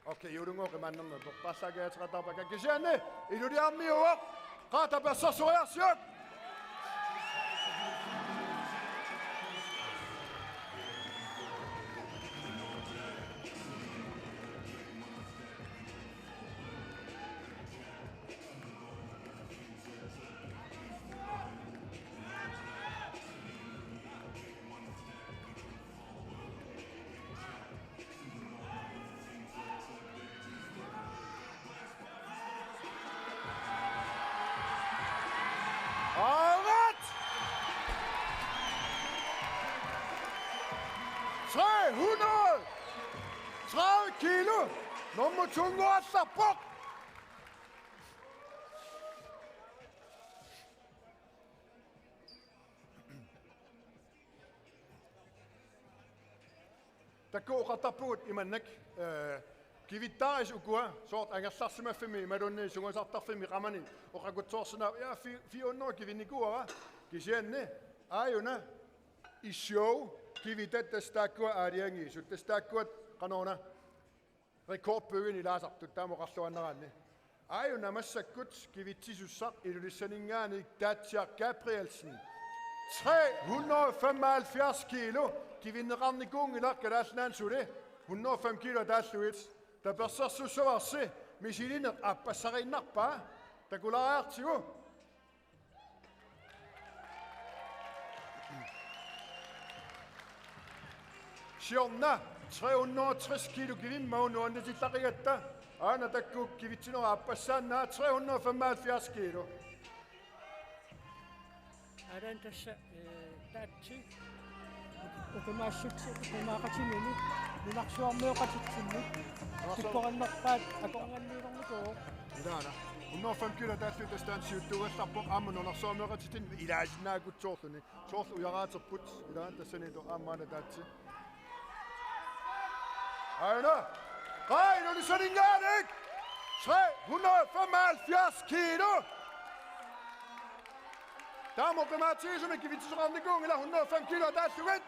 Okay, Juulunnguaq oqimaannermi paarlaagiateqattaarpakka kisianni Iluliarmiuuvoq, qaa tapersersoreersiuk. Tre hundrede tredive kilo. Nummer to-nngorallarpoq. Takuuk oqartarpugut imannak, eh, kivittaarisat ukua, soorlu angerlarsimaffimmi imaluunniit sungasartarfimmi qamani oqakutsoorsinaa, ja, fi-, fire hundrede kivinnikuuara, kisianni aajuna issuu kivitat tassa taakkua aalajangiisut, tassa taakkua qanoruna rekordbøgeni ilaasartut taama oqarluaannaraanni. Aajuna massakkut kivitsisussaq Ilulissaninngaanniit Taatsiaq Gabrielsen. Tre hundrede og femoghalvfjerds kilo, kivinneqarnikuunngilaq Kalaallit Nunaanni suli, hundrede og fem kilo ataallugit. Tapersersussavarsi misilineq aappassariinnarpaa, takulaariartigu. Siorna tre hundrede og tres kilo kivimmagu nuannisillaqigatta. Aana takuuk kivitsinerup aappassaannaa tre hundrede og femoghalvfjerds kilo. Aalaana tassa, eh, taatsi. Ukimaassutsip ukimaaqatinini nunarsuarmioqatitsinnit. Nunarsuar- Tikkorannerpaat akornanniilernikuu. Ilaana. Hundrede og fem kilo ataallugit tassa taanna siuttuugallarpoq aamma nunarsuarmioqatitsinnit ilaasinnaakutsoorluni. Soorlu ujaraaterput, ilaa, tassaniittoq aamma aana taatsi. Aana. Qaa, Ilulissaninngaanniit tre hundrede og femoghalvfjerds kilo. Taama oqimaatigisumik kivitsisoqarnikuunngilaq, hundrede og fem kilo ataallugit.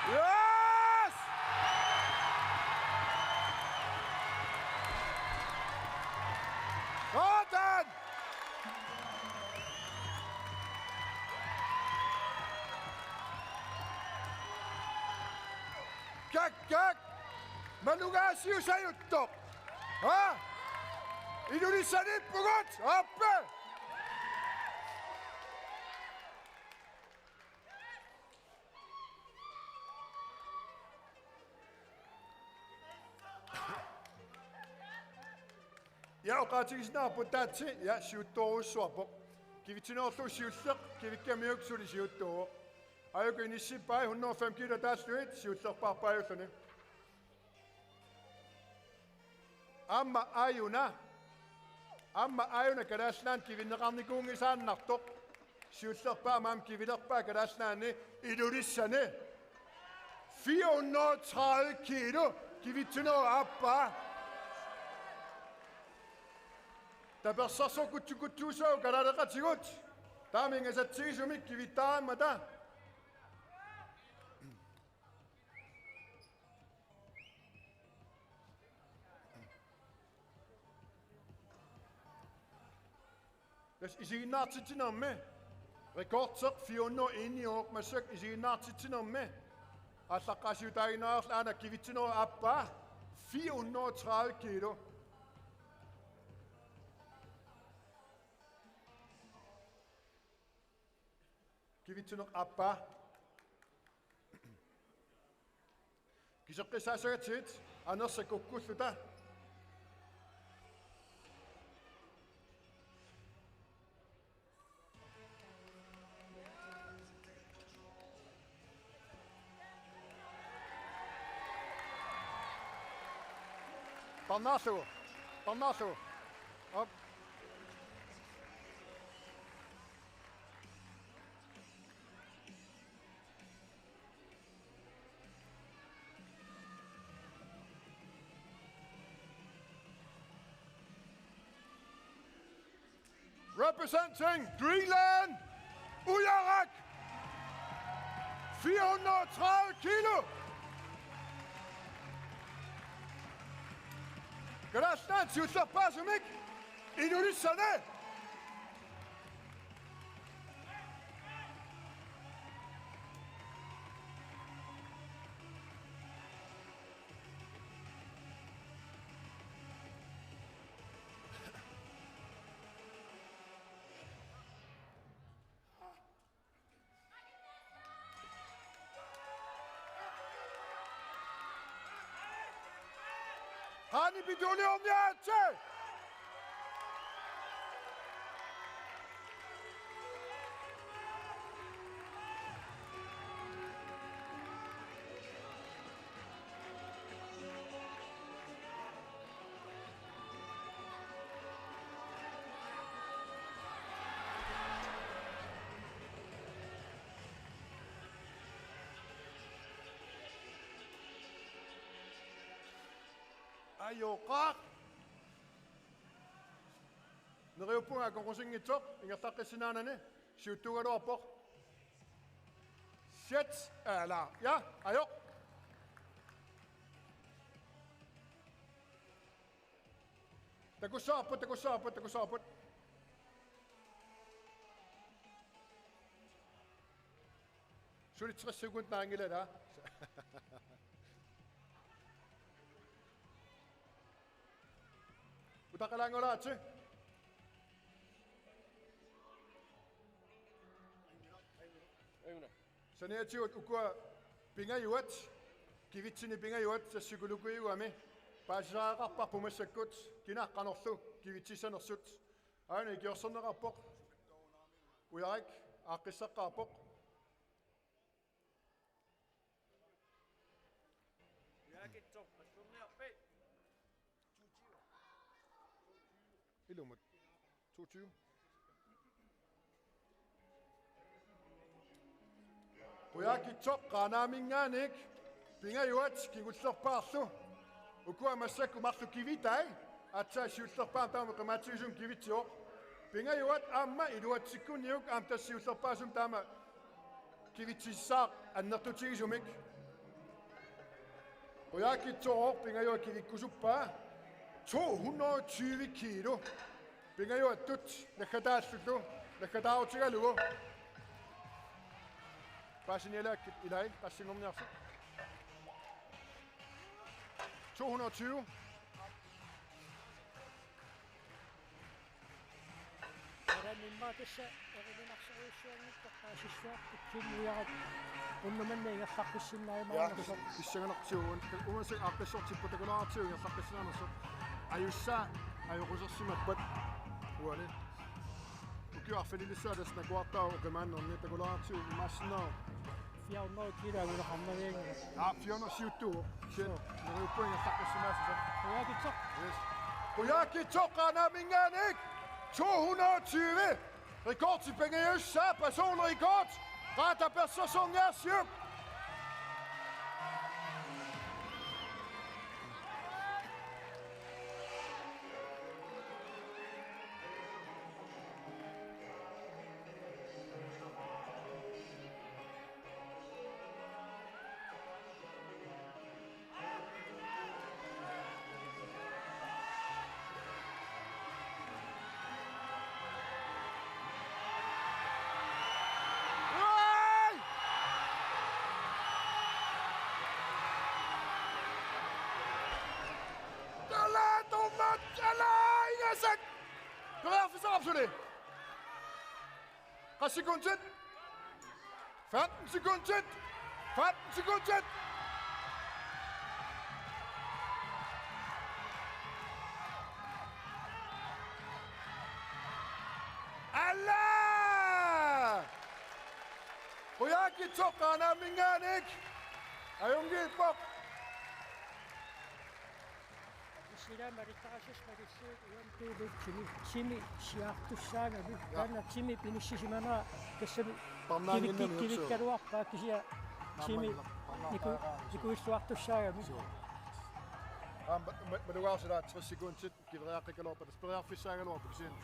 Yes! Sådan! Kak, kak! Manugaasiusajuttoq! Ha? Ilulissaniippugut, aappi! Ja, oqaatigisinnaarput taatsi, ja, siuttoorujussuarpoq. Kivitsinerullugu siulleq kivikkamiuk suli siuttuuvoq. Aajuku inissippai hundrede og fem kilo ataallugit siullerpaarpaajulluni. Aamma aajuna. Aamma aajuna Kalaallit Nunaanni kivinneqarnikuunngisaannartoq. Siullerpaamik aamma kivilerpaa Kalaallit Nunaanni Ilulissani. Fire hundrede og tredive kilo kivitsinerup aappaa. Tapersersorujussuuvoq kalaaleqatigut. Taama ingasatsigisumik kivittaarimmata. Tassa isiginnaartitsinermi rekordeq fire hundrede og en massakkut isiginnaartitsinermi aallaqqaasiutaaginnarlugu aana kivitsinerup aappaa fire hundrede og tredive kilo. Kivitsinerup aappaa. Kiseqqissaassagatsigit anersat kukkulluta. Parnaarlugu. Parnaarlugu. Op. Representing Greenland, Ujarak, fire hundrede og tredive kilo. Kalaallit Nunaanni siullerpaasumik Ilulissani. Aani pituuliorniaritsi! Ajoqaaq. Neriuppunga akorusinngitsoq ingerlaqqissinnaanerani siuttuugaluarpoq. Set, ala, ja, ajoq. Takussavarput, takussavarput, takussavarput. Suli tres sekund naanngilaq. Utaqalaanngulaatsi. Una. Saniatigut ukua pingajuat, kivitsinni pingajuat, sassukulukujuami paasisariaqarparput massakkut, kina qanorlu kivitsissanersut. Aana ikiorserneqarpoq. Ujarik aaqqissaqqaarpoq. Ilumut. Toogtyve. Qujaakitsoq Qaanaaminngaanniit pingajuat kingullerpaarlu. Ukua massakkut marluk kivitai. Aatsaat siullerpaamik taama qimaatsigisumik kivitsivoq. Pingajuat aamma iluatsikkunniuk aamma tassa siullerpaasumik taama kivitsissaaq annertutigisumik. Qujaakitsoq pingajuat kivikkusuppaa to hundrede og tyve kilo. Pingajuattut naggataallullu naggataarutigalugu. Paasinialaakkit ilai qassinngorniarsut. To hundrede og tyve. Alanimmaa tassa erilinarsorujussuanngitsoq paasissuarput Kim Ujarik unnumanna ingerlaqqissinnaajumaarnersoq. Pissanganartigu uagut aaqqissortippoq takulaartigu ingerlaqqissinnaanersoq. Ajussaa ajoqusersimappat uani. Ukiut arfinilissaat tassa nakuartaavoq oqimaannerni takulaartigu imaassinnaavoq. Fire hundrede kilo anguneqarnavianngilaq. Ja, fire hundrede siuttuuvoq. Kisianni neriuppunga ingerlaqqissinnaassasut. Qujaakitsoq. Yes. Qujaakitsoq Qaanaaminngaanniit to hundrede og tyve. Rekordi pingajussaa, personlig rekord. Qaata persersorniarsiuk. Uai! Tala, dommer, tala, ingasak! Periarfissaqarput suli. Qassit sekundit? Femten sekundit. Femten sekundit. Alla! Qujaakitsoq Qaanaaminngaanniit. Ajunngilaq. Issilaama alittaqassasoq malissuit uani piilit timi. Timi siaartussaagami. Ja. Taanna timi pinissisimanera tassami parnaanginnami kivik-, kivikkaluarpaa kisianni timi parnaa-, parnaa-, iku-, parnaa-, ikuilluartussaagami. Suu. Aamma ma-, ma-, malugaarsilaa tres sekundit kiveriaqqikkaluarpat tassa periarfissaagaluarpoq kisianni.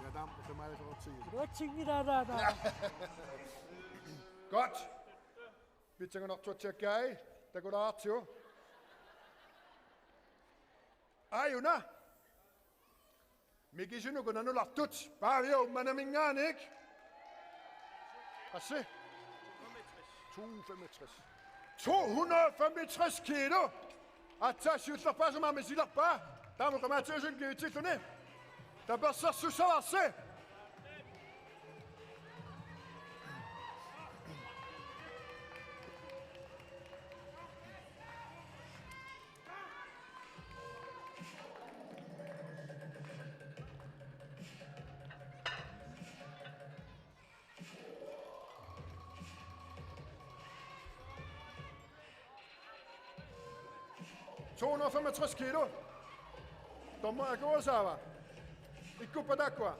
Ja taama tamaaliasoqartigisoq. Iluatsinngilaa taanna. Godt. Pitsanganartuatsiakkai takulaartigu. Aajuna. Mikisunuku nanulartut Pavia Uummannaminngaanniit. Qassi? To femogtres. To hundrede og femogtres kilo. Aatsaat siullerpaasumik misilerpaa. Taama qimaatsigisumik kivitsilluni. Tapersersussavarsi. To hundrede og femogtres kilo. Dommer akuersaava. Ikkuppat taakkua.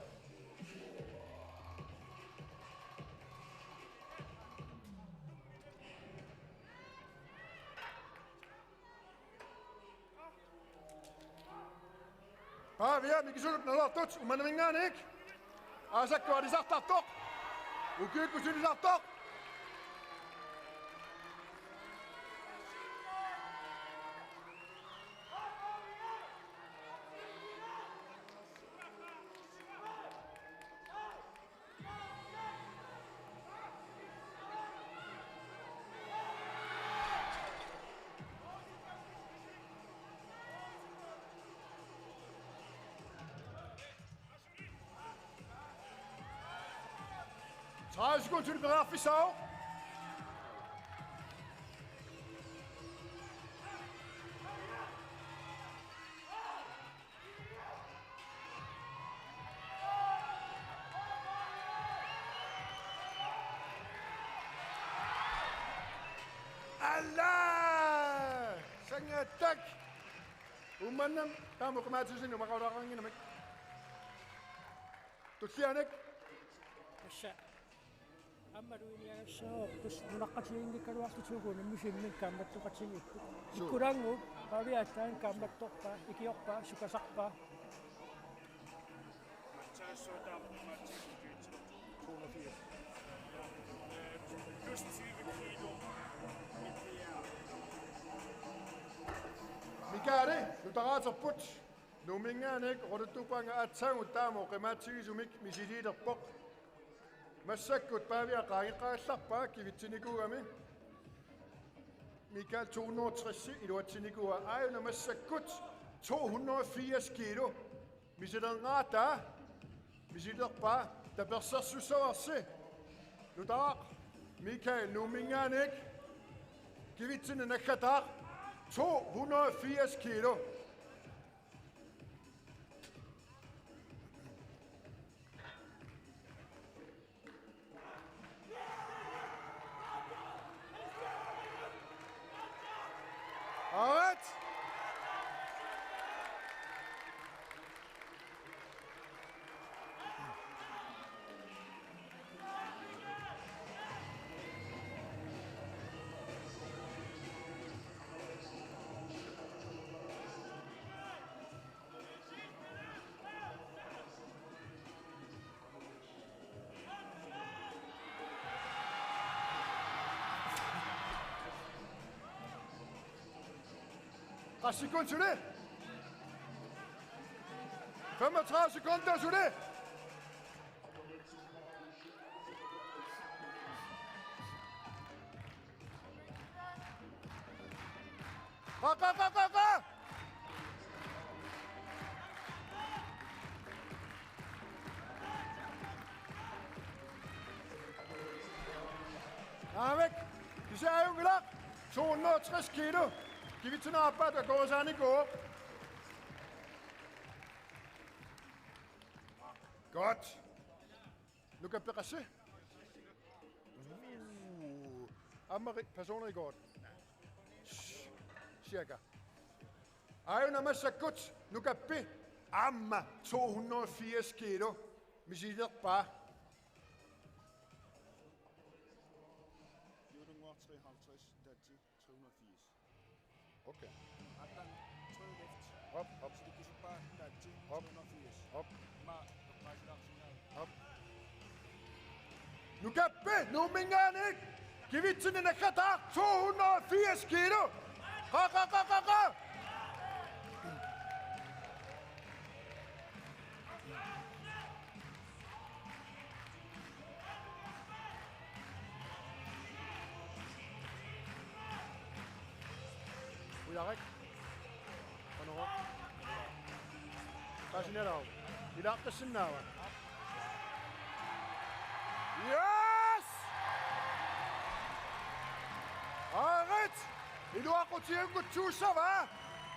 Pavia Mikisuup naluartut Uummannaminngaanniit. Aasakku alisartartoq. Ukiukkut siulisartoq. Tredive sekunder til det berørte sau. Alla! Sangatak! Uummannaq taama oqimaatsuusineq umaqaulaarannginnamik. Tullianik. Tassa. Aamma luiniagassaavoq tassa nunaqqatigiinngikkaluartut suuku unammisimmi kaammattoqatigiipput. Suu. Ikkulaannguup Pavia aatsaat kaammattorpaa, ikiorpaa, sukasarpaa. Mikaali, nutaraatserput. Nuumminngaanniit oqaluttuuppaanga aatsaat taama oqimaatsigisumik misiliilerpoq. Massakkut Pavia qaangeqqagallarpaa kivitsinikuugami. Mikaali to hundrede og tres iluatsinikuuaa, aajuna massakkut to hundrede og firs kilo. Misilerngaataa, misilerpaa, tapersersussavarsi. Nutaaq Mikaali Nuumminngaanniit kivitsinneq naggataaq, to hundrede og firs kilo. All right. Qassit sekundit suli? Femogtredive sekunder suli. Qa, qa, qa, qa, qa! Naamik, kisianni ajunngilaq, to hundrede og tres kilo. Kivitsinneq aappaat akuerisaanikuuvoq. Godt. Nukappeq qassi? Uh, aamma ri-, personrekord. Cirka. Aajuna massakkut nukappi aamma to hundrede og firs kilo misilerpaa. Juulunngortri halvtreds, datsi tre hundrede og firs. Okay. Aatsaat tredje løft. Op, op. Silikkusuppaa datsi op, tre hundrede og firs. Op. Ima eqqaasilaarsinnaavoq. Op. Nukappi Nuumminngaanniit kivitsinneq naggataaq to hundrede og firs kilo. Qa, qa, qa, qa, qa! Ujarik. Qanoq? Paasinialaaruk. Ilaaqqissinnaava? Yes! Aarit! Iluaqutigiunngitsuussavaa.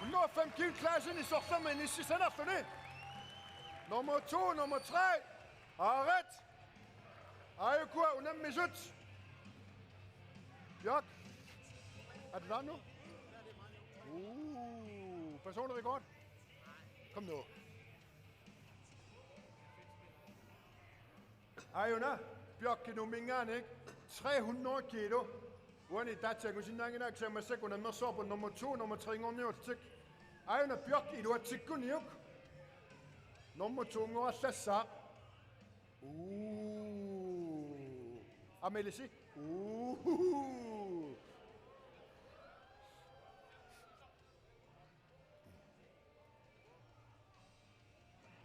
Hundrede og fem kilo klassen i sorlermi inississanerluni. Nummer to, nummer tre. Aarit! Aajukua unammisut. Bjørk. Er det der nu? Uh, personlig rekord. Kom nu. Aajuna, Bjørki Nuumminngaanniit, tre hundrede kilo. Uani taatsi angusinnaannginnakku, kisianni massakkut unammersuarput nummer to, nummer tre-nngorniullutik. Aajuna Bjørki iluatsikkuniuk nummer to-nngorallaassaaq. Uu. Amelisi. Uu.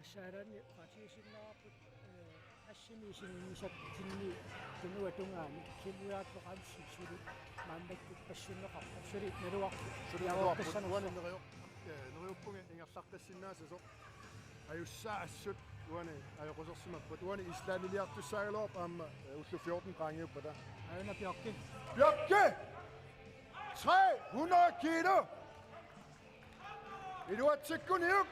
Assaalaanni oqaatigisinnaarput, eh, assimi isiginnisatsinni tunuata tungaani, Kim Ujaak Lorentzen suli maannakkut passunneqarpoq, suli naluarput. Suli naluarput. Uani neriup-, eh, neriuppunga ingerlaqqissinnaassasoq. Ajussaasut uani ajoqusersimapput. Uani Islandiliartussaagaluarput aamma, eh, ullut fjorten qaangiuppata. Aajuna Bjørki. Bjørki! Tre hundrede kilo! Iluatsikkuniuk!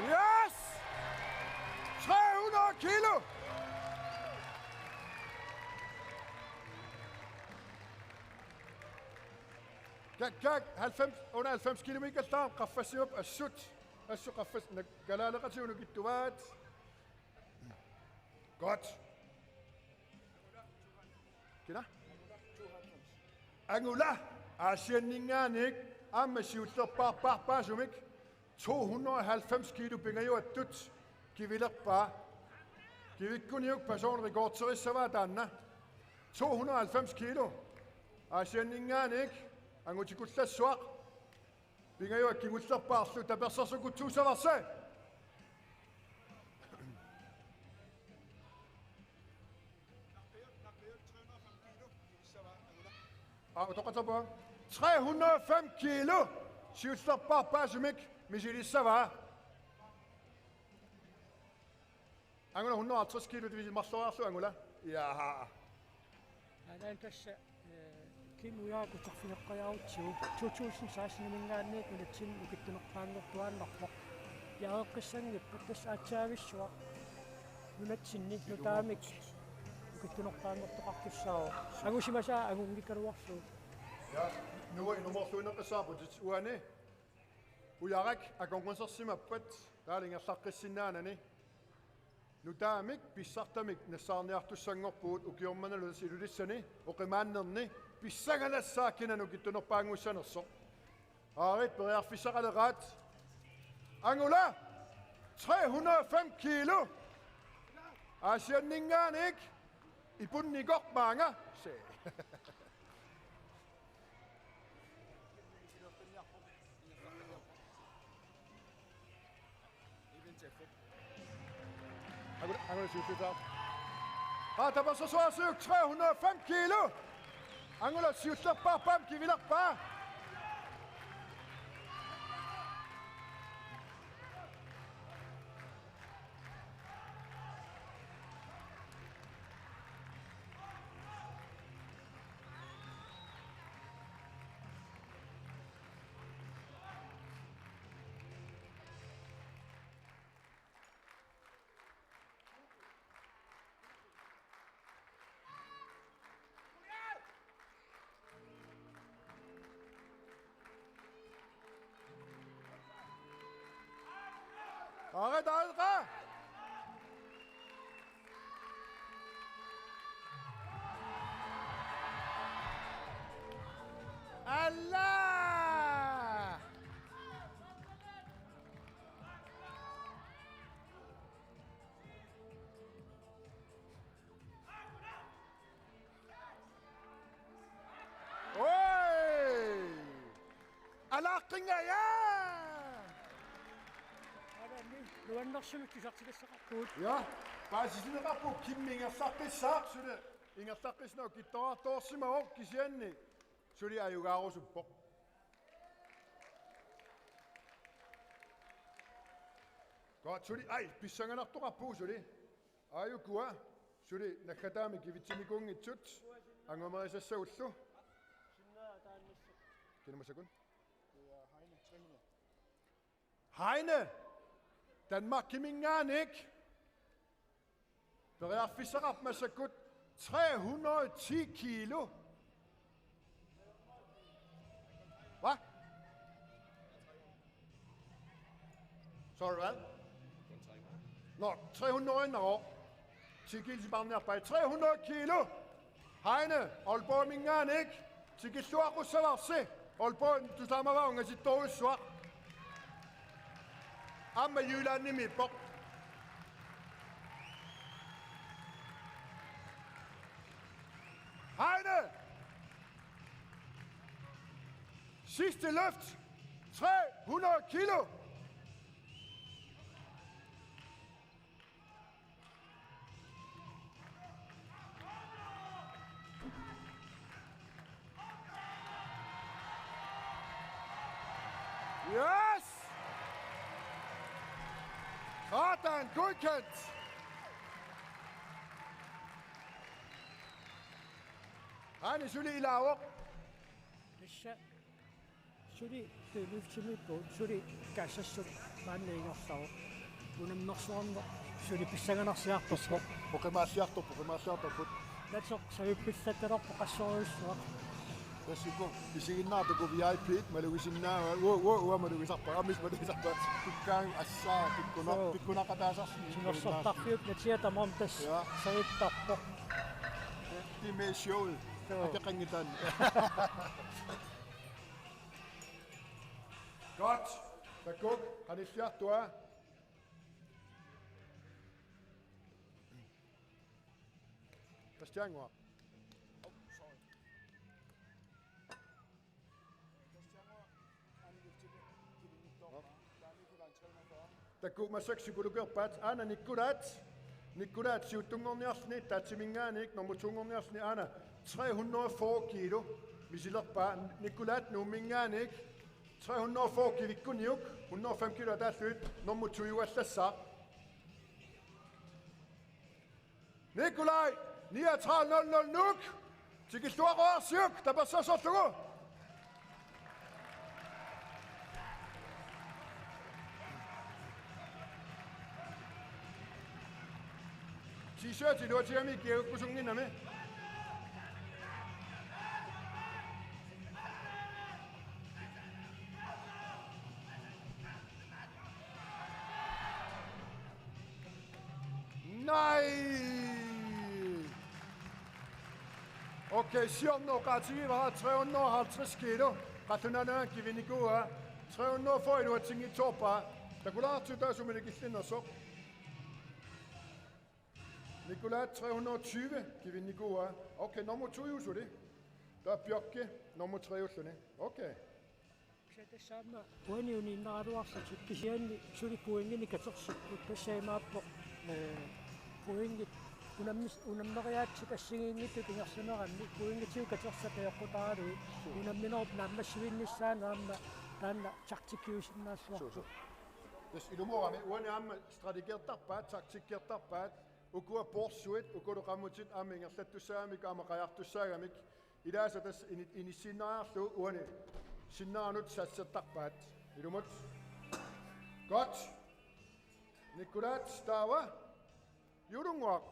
Yes! Tre hundrede kilo! Kak, kak, halvfems, under halvfems kilometer, der qaffassimappat assut. Assut qaffas-, nak-, kalaaleqatigut nukittuaat. Godt. Kina? Angula, Aasianninngaanniit, aamma siullerpaarpaarpaasumik, to hundrede og halvfems kilo pingajuattut kivilerpaa. Kivikkuniuk personrekordserissavaa taanna. To hundrede og halvfems kilo. Aasianninngaanniit, angutikullaassuaq. Pingajuat kingullerpaarlu tapersersukkutsuussavarsi. Aa, utoqqatserpunga. Tre hundrede og fem kilo siullerpaarpaasumik misilissavaa. Angula hundrede og halvtreds kilo, det vil sige marloriarlugu Angula. Ja. Aana tassa, eh, Kim Ujaak uterfigeqqajaarutsigu to tusind seksten-iminngaanniit nunatsinni ukittunerpaanngortuaannarpoq. Piareeqqissanngippat, tassa aatsaavissuaq nunatsinni nutaamik ukittunerpaanngortoqartussaavoq. Angusimasaa angunngikkaluarlugu. Ja, Nuuk inummorluinneqqissaarputit uani. Ujarak akornusersimappat taava ingerlaqqissinnaanani. Nutaamik pissartamik nassaarniartussanngorpugut ukioq mannalu tassa Ilulissani oqimaannerni pissanganassaaq kina nukittunerpaanngussanersoq. Aarit, periarfissaqaleqaat. Angula, tre hundrede og fem kilo. Aasianninngaanniit ipunnikoq maanga. Se. Angula, Angula siulliutaa. Aa, tapersersuarsiuk tre hundrede og fem kilo. Angula siullerpaarpaamik kivilerpaa. Aarit, aarit, aarit! Alla! Oi! Alaaqqinnga, ja! Avanni, nuannersunut tusartikassaqarpugut. Ja, paasitinneqarpoq Kimmi ingerlaqqissaaq, suli ingerlaqqissaaq kittoraartoorsimavoq kisianni suli ajugaarusuppoq. Godt, suli, ai, pissanganartoqarpugut suli. Aajukua, suli naggataamik kivitsinikuunngitsut. Angumerisassagullu. Kina massakkut? Heine, Danmarkiminngaanniit. Periarfissaqarpoq massakkut tre hundrede og ti kilo. Hva? Sorry, hvad? Nå, tre hundrede og en år. Ti kilo sipaarniarpai. Tre hundrede kilo. Heine, Aalborgiminngaanniit. Tikilluaqqussavarsi. Aalborg, tusaamavaa ungasittorujussuaq. Aamma Jyllandimiippoq. Heine! Sidste løft. Tre hundrede kilo. Yes! Sådan, godkendt! Heine, suli ilaavoq. Tassa suli dødløftimiippugut, suli kassassut maanna ingerlavoq. Unammersuarneq suli pissanganarsiartorpoq. Oqimaalliartorpoq, oqimaalliartorpoq. Naatsoq savippillattarpoq qassorujussuaq. Tassa uku isiginnaartut uku V I P-t malugisinnaavaat. Uo, uo, uanga malugisarpara. Aamma malugisarpara. Tukkaangu assaa pikkunar-, Suu. Pikkunaqataasarsi. Timersortarfiup natia tamarmi tassa. Ja. Savittarpoq. Det er med i showet. Suu. Akeqanngitsoq. Godt. Takuuk, qanilliartua. Christian, oh, sorry. Takuuk massakkut psykologerpaat, aana Nikkulaat. Nikkulaat siuttunngorniarluni, Taatsiminngaanniit, nummer to-nngorniarluni, aana tre hundrede og fyrre kilo misilerpaa. Nikkulaat Nuumminngaanniit, tre hundrede og fyrre kivikkuniuk, hundrede og fem kilo ataallugit, nummer to-juallassaaq. Nikolaj, niogtredive nul nul Nuuk. Tikilluaqqussavarsi, tapersersorlugu. T-shirt iluatigamik kiagukkusunnginnami. Nej! Okay, siorna oqaatigivara tre hundrede og halvtreds kilo. Qallunaat Nunaanni kivinnikuuaa. Tre hundrede og fyrre iluatsinngitsoorpaa. Takulaartigu taava sumini killinnersoq. Nikolaj tre hundrede og tyve kivinnikuuaa. Okay, nummer to-juuvoq suli. Taava Bjørke nummer tre-juulluni. Okay. Kisianni tassa aamma uani uniinnaraluarlutik kisianni suli pointinik katersipput, tassa imaappoq, eh, pointit unammis-, unammeriaatsip assigiinngitsut ingerlaneranni pointinik katersat ajoqutaralugit unamminerup naammassivinnissaanut aamma taanna taktikkiusinnaassavarput. Suu, suu. Tassa ilumoorami uani aamma strategertarpaat, taktikkertarpaat, ukua poorsuit, ukulu qamutit aamma ingerlattussaagamik, aamma qajartussaagamik. Ilaasa tassa ini-, inissiinnariarlugu uani sinneranut satsertarpaat. Ilumut. Godt. Nikolaj, taava. Juulunnguaq.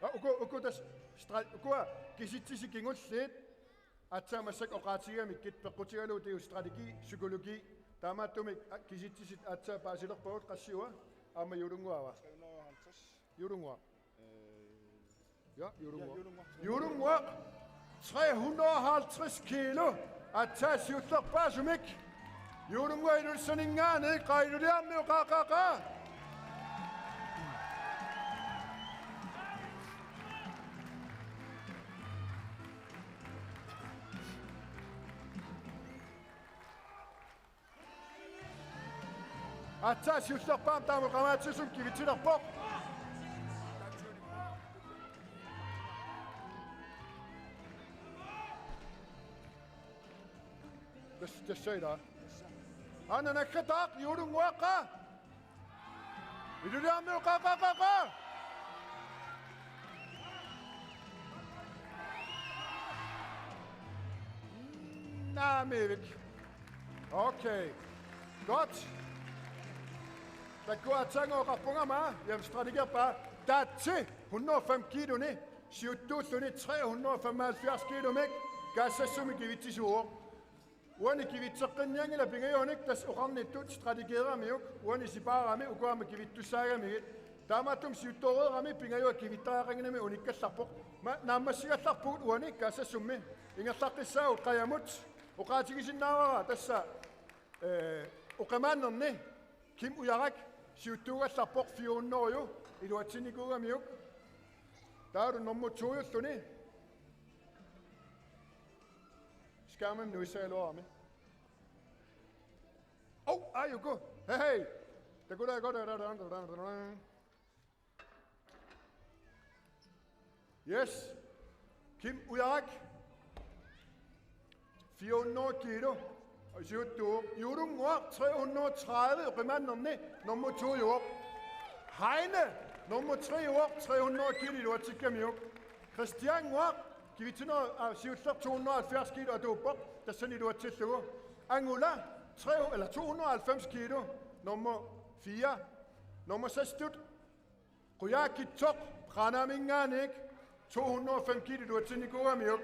Aa, uku, uku tassa stra-, ukua kisitsisit kingulliit. Aatsaat massakkut oqaatigigamikkit peqqutigalugu strategi, psykologi. Taamaattumik, aa, kisitsisit aatsaat paasilerpagut, qassiua? Aamma Juulunnguaq. Juulunnguaq. Øh, ja, Juulunnguaq. Ja, Juulunnguaq. Juulunnguaq. Tre hundrede og halvtreds kilo. Aatsaat siullerpaasumik. Juulunnguaq Ilulissaninngaanniit, qaa Ilulissaninngaanniit, qaa, qaa, qaa. Aatsaat siullerpaamik taama qamaatsussumik kivitsilerpoq. Tassa, tassa ilaa. Aana naggataaq, Juulunnguaq. Ilulissaninngaanniit, qaa, qaa, qaa, qaa. Aamivik. Okay. Godt. Takuatsangooqarpunga aamma, jam strategerpa. Taatsi hundrede og fem kiiloni, siuttuulluni tre hundrede og femoghalvfjerds kiilomik, kaassassummi kivitsisuuvoq. Uani kivitseqqinnianngilaq pingajuanik, tassa oqarnittut strategeramiuk, uani sipaarami, uku aamma kivittussaagamigit. Taamaattumik siuttooreerami pingajuat kivittariaqannginnami unikkallarpoq. Ma-, naammassigallarpugut uani kaassassummi. Ingerlaqqissaagut qajamut. Oqaatigisinnaavara tassa, eh, oqimaannerni Kim Ujarak siuttuugallarpoq fire hundrede iluatsinnikuugamiuk. Taavalu nummer to-julluni. Skærmimi nuissagaluarami. Au, ajuku. Hej, hej. Takuda, takuda, takuda, takuda, takuda. Yes. Kim Ujarak. Fire hundrede kilo. Siuttuuvoq. Juulunnguaq tre hundrede tredive oqimaannerni nummer to-juvoq. Heine nummer tre-juvoq tre hundrede kilo iluatsikkamiuk. Kristiannguaq kivitsinera, aa, siulleq to hundrede og halvfjerds kilo atuuppoq. Tassani iluatsillugu. Angula tre, eller to hundrede og halvfems kilo. Nummer fire. Nummer seks-tut Qujaakitsoq, Qaanaaminngaanniit, to hundrede og fem kilo iluatsinnikuugamiuk.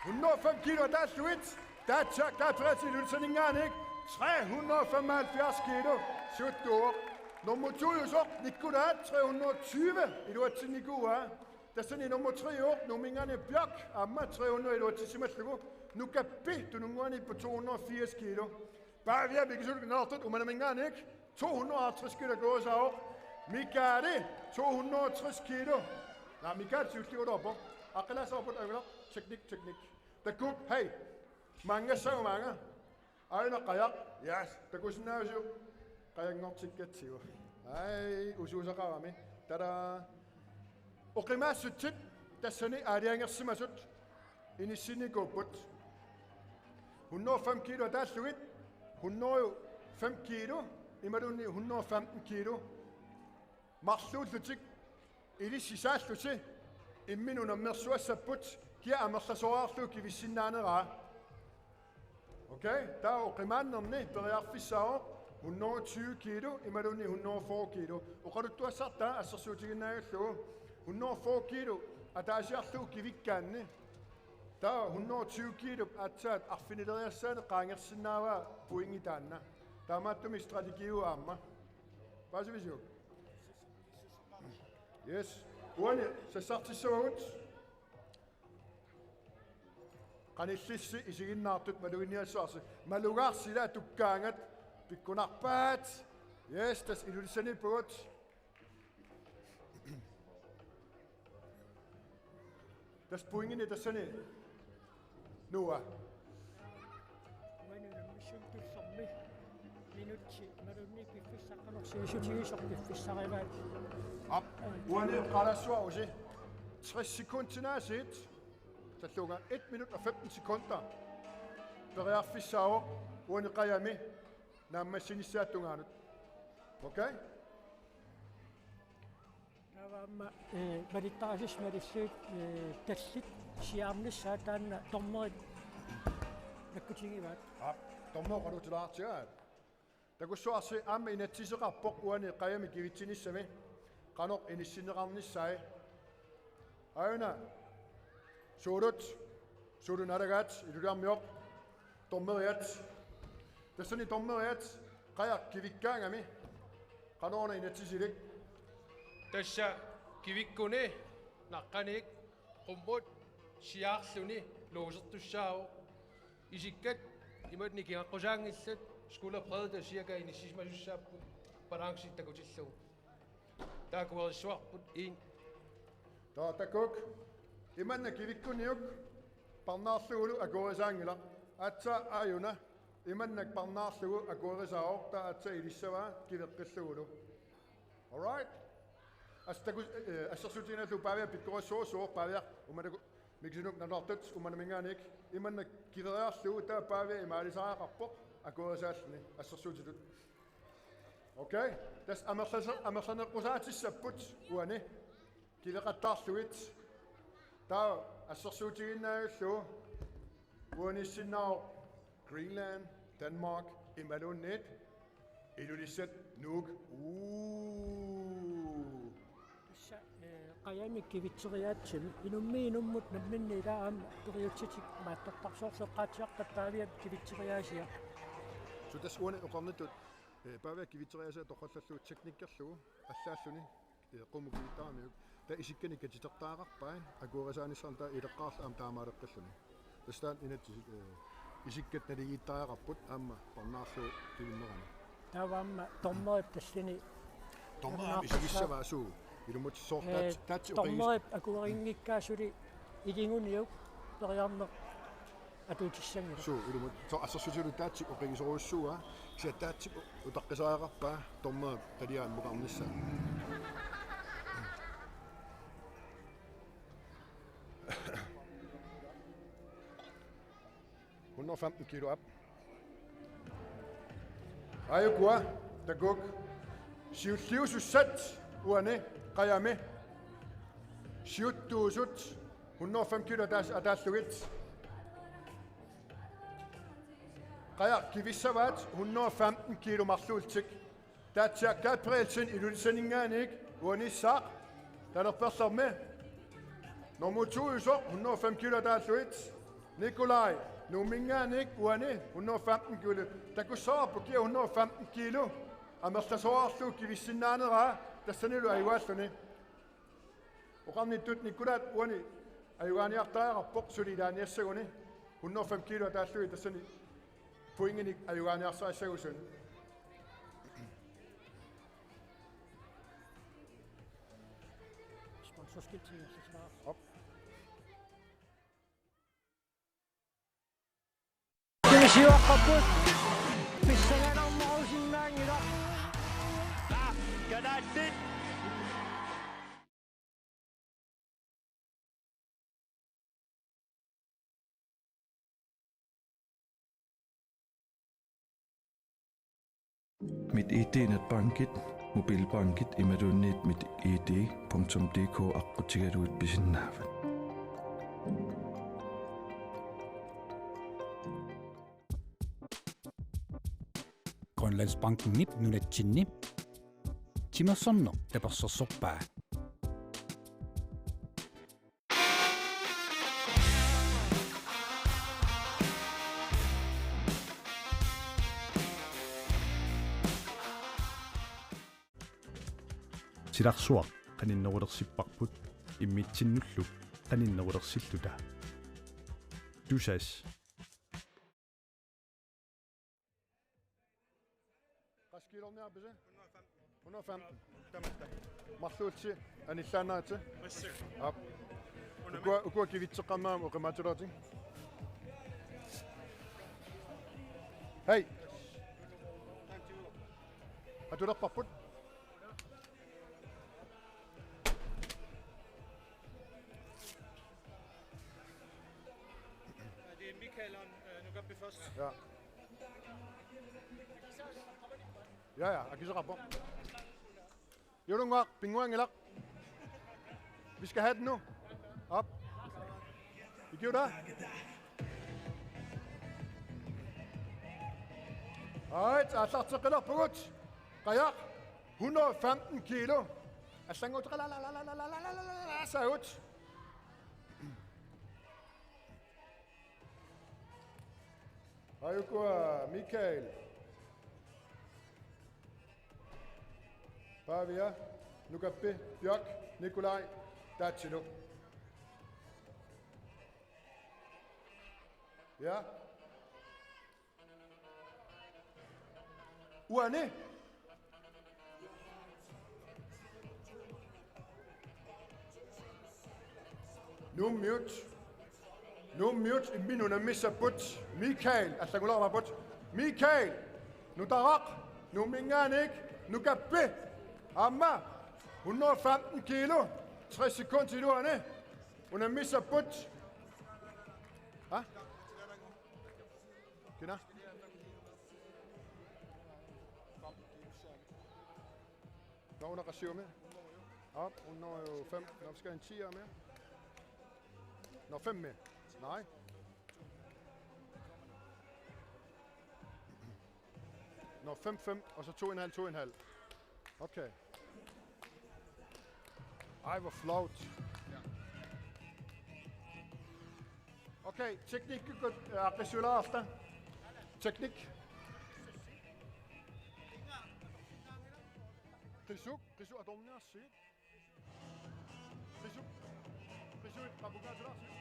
Hundrede og fem kilo ataallugit, Taatsaaq Gabrielsen Ilulissaninngaanniit, tre hundrede og femoghalvfjerds kilo, siuttuuvoq. Nummer to-jusoq, Nikolai, tre hundrede og tyve, iluatsinnikuuaa. Tassani nummer tre-juvoq, Nuumminngaanniit Bjørk, aamma tre hundrede iluatsissimallugu. Nukappi, Tununnguaniippoq, to hundrede og firs kilo. Pavia Mikisunik Nanortalik Uummannaminngaanniit to hundrede og halvtreds kilo akuerisaavoq. Mikaali to hundrede og tres kilo. Naa, Mikaali siulliugaluarpoq. Aqqilaassaapput angulaq. Teknik, teknik. Takuuk, hej. Maanngassagumaanga. Aajuna qajaq. Yes. Takusinnaavisiuk? Qajanngortikkatsigu. Ai, usuusaqarami. Tada. Oqimaassutsit tassani aalajangersimasut inissinnikuupput. Hundrede og fem kilo ataallugit, hundrede og fem kilo, imaluunniit hundrede og femten kilo. Marluullutik, ilissi saallusi, imminut unammersuassapput, kia amerlasoorlugu kivissinnaaneraa. Okay, taava oqimaannerni periarfissaavoq hundrede og tyve kilo, imaluunniit hundrede og fyrre kilo. Oqaluttuassartaa assersuutiginnaagallugu, hundrede og fyrre kilo ataasiarlugu kivikkaanni. Taava hundrede og tyve kilo aatsaat arfinileriassaani qaangersinnaavaa pointi taanna. Taamaattumik strategiu aamma. Paasivisiuk? Yes. Uani sassartissavagut. Qanillissi isiginnaartut maluginniassavarsi. Malugaarsi ila tukkaangat pikkunarpaat. Yes, tassa Ilulissaniippugut. Tassa pointinik tassani. Noah. Uani unammissummik tullermi minutsi imaluunniit piffissaq qanoq sivisutigisoq piffissarivaat. Aap, uani oqalassuarusi. Tres sekundit aasiit. Talluunga et minut og femten sekunder. Periarfissaavoq uani qajami naammassinissaata tungaanut. Okay? Taava aamma, eh, malittarisassat malillugit, eh, tallit siaarnissaat taanna dommerit nakkutigivaat. Aap, dommeri oqaluttuaartigaat. Takussuarsi aamma inatsiseqarpoq uani qajami kivitsinissami. Qanoq inissinneqarnissai. Aajuna suulut, suulut naalagaat, Ilulissarmioq. Dommeriat. Tassani dommeriat qajaq kivikkaangami. Qanoruna inatsisilik? Tassa kivikkuni naqqaniit qummut siaarluni loosertussaavoq. Isikkat imatut nikingaqqusaanngillat, skulderbreddet cirka inissisimasussaavoq, balancit takutillugu. Taava akuerissavarput en. Taava takuuk. Imannak kivikkuniuk parnaarlugulu akuerisaanngilaq. Aatsaat aajuna imannak parnaarlugu akuerisaavoq, taava aatsaat ilissavaa kiveqqillugulu. All right. Assa taku-, eh, assersuutiginnaallugu Pavia pikkorissorujussuuvoq, Pavia Uummannaq Mikisunik Nanortalik Uummannaminngaanniit, imannak kiveriarlugu taava Pavia imaalisariaqarpoq akuerisaalluni assersuutitut. Okay? Tassa amerlasa-, amerlaneqqusaatissapput uani. Kiveqattaarlugit. Taava Assersuutigiinnarlugu uaniissinnaavoq Greenland, Danmark imaluunniit Ilulissat Nuuk. Uu. Tassa, eh, qajamik kivitseriaatsilu. Inummit inummut namminneq ilaa aamma periutsitik maattortarsuarseqqaatsiarpat Paaviap kivitseriaasia. Suu, tassa uani oqarnittut, eh, Paaviap kivitseriaasia toqqallallugu teknikkerlugu allaalluni, eh, qummut kivittaaramiuk. Taava isikkanik katitertariaqarpai, akuerisaanissaanut taava ileqqaarlugu aamma taamaaleqqilluni. Tassa taanna inatsit, eh, isikkat naligiittariaqarput aamma parnaarlugu kivinnerani. Taava aamma dommerip tallini. Dommerip aamma isigissavaa suu. Ilumut soorlu, eh, taatsi, taatsi oqigis- dommerip akuerinngikkaa suli iliguniuk periarneq atuutissanngilaq. Suu, ilumut soorlu assersuutigalugu taatsi oqigisorujussuuaa, kisianni taatsi u-, utaqqisariaqarpaa dommerip taliaa ammukarnissaa. Hundrede og femten kilo op. Aajukua, takuuk. Siulliusussat uani qajami. Siuttuusut hundrede og fem kilo ataas-, ataallugit. Qajaq kivissavaat hundrede og femten kilo marluullutik. Taatsiaq Gabrielsen Ilulissaninngaanniit uaniissaaq talerperlermi. Nummer to-usoq hundrede og fem kilo ataallugit. Nikolaj Nuumminngaanniit uani hundrede og femten kilo. Takussavarput kia hundrede og femten kilo amerlasoorlugu kivissinnaaneraa tassanilu ajugaalluni. Oqarnittut Nikolaj uani ajugaaniartariaqarpoq suli ilaaniassaguni hundrede og fem kilo ataallugit tassani pointinik ajugaaniarsarissagusun. Sponsorskilti. Op. Siuaqqapput. Pissanganarnerusinnaanngilaq. Kalaallit. MitID netbankit, mobilbankit imaluunniit mit I D punktum D K aqqutigalugit pisinnaavat. Grønlandsbankenip nunatsinni timersorneq tapersersorpaa. Silarsuaq qaninnerulersipparput immitsinnullu qaninnerulersilluta. Tusas. Qassit kiilorniarpisi? Hundrede og femten. Marluullusi anillaannaritsi. Aap. Ukua, ukua kivitseqqammaam oqimaatsulertik. Hej. Atulerparput. Det er Michael og, øh, Nukapi først. Ja. Ja, ja, akisoqarpoq. Julunga, pinnguanngilaq. Vi skal have den nu. Op. Ikiuta. Ait, aallarteqqilerpugut. Qajaq, hundrede og femten kilo. Allannguuteqalaassaagut. Aajukua Michael. Pavia, Nukappi, Bjørk, Nikolaj, Tatsilu. Ja. Uani. Nuummiut. Nuummiut imminut unammissapput. Michael, allanngulaarput. Michael. Nutaraq. Nuumminngaanniit. Nukappi. Aamma. Hundrede og femten kilo. Tres sekunder iluani. Unammissapput. Ha? Kina? Nå, under qassiumi. Op, hundrede og fem. Nå, vi skal have en tier med. Nå, fem med. Nej. Nå, fem fem, og så to en halv, to en halv. Okay. Ej, hvor flot. Okay, teknik, godt. Ja, det er Teknik. Qisuk, qisuk atorniarsigit. Qisuk. Qisuk, qapukaatulaarsigit.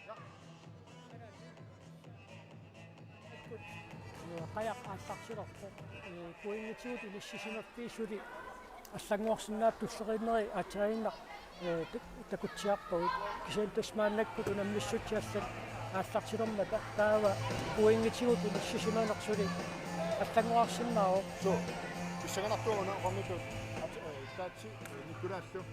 Ja. Qajaq aallartilerpoq. Pointigut inissisimaffiit suli allanngorsinnaapput tulleriinneri aatsaannguaq ee, tak-, takutsiarpagut. Kisianni tassa maannakkut unammissutsiallat aallartilermata taava pointigut inissisimaneq suli allanngorarsinnaavoq. Suu, pissanganartuuna oqarnittut at-, ee, taatsi, ee, Nikolaallu.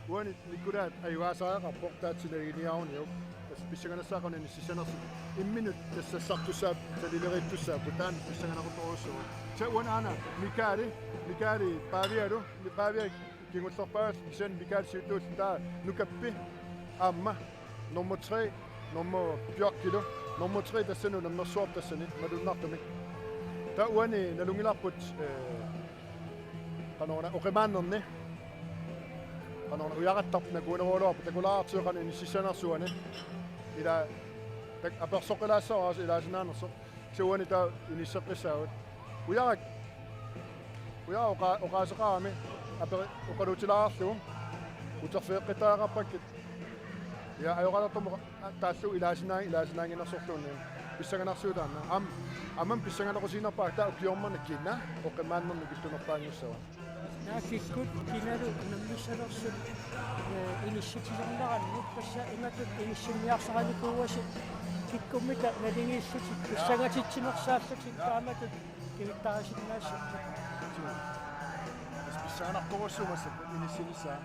Uani Nikolaat ajugaasariaqarpoq taatsi naliliaaruniuk. Tassa pissanganassaaq qanoq inississanersut. Imminut tassa sassartussaap, salileriittussaapput taanna pissanganaquttorujussuuvoq. Tassa uani aana Mikaali, Mikaali Paavialu, Paaviak kingullerpaat kisianni Mikael siuttuullu taava Nukappi aamma nummer tre, nummer fjorten kilo, nummer tre tassani unammersuarpoq tassani malunnartumik. Taava uani nalunngilarput, ee, qanoruna oqimaannerni. Qanoruna ujarattarput nakuunerugaluarpoq takulaartigu qanoq inississanersuani. Ila tak-, apersoqqilaassavarsi ilaasinnaanersoq. Suuani taava inisseqqissaagut. Ujarak. Ujarak oqa-, oqaaseqarami. Aperi oqaluutilaarlugu. Uterfigeqqittariaqarpakkit. Ja, ajoraluartumik oqa-, a-, taallugu ilaasinaa-, ilaasinaannginnersorluunniit. Pissanganarsiuk taanna. Am-, aamma pissanganaqutiginerpaaq taava ukiormanna kina oqimaannerni nukittunerpaanngussavat. Taava kikkut kinalu unammissanersut, ee, inissitsisarnerannik tassa imatut inissinniarsarinikuuasi kikkummita naligiillutik pissangatitsinersaallutik taamatut kivittaarisinnaassaagut. Tassa pissanganartorujussuuvoq massakkut inissinissaa.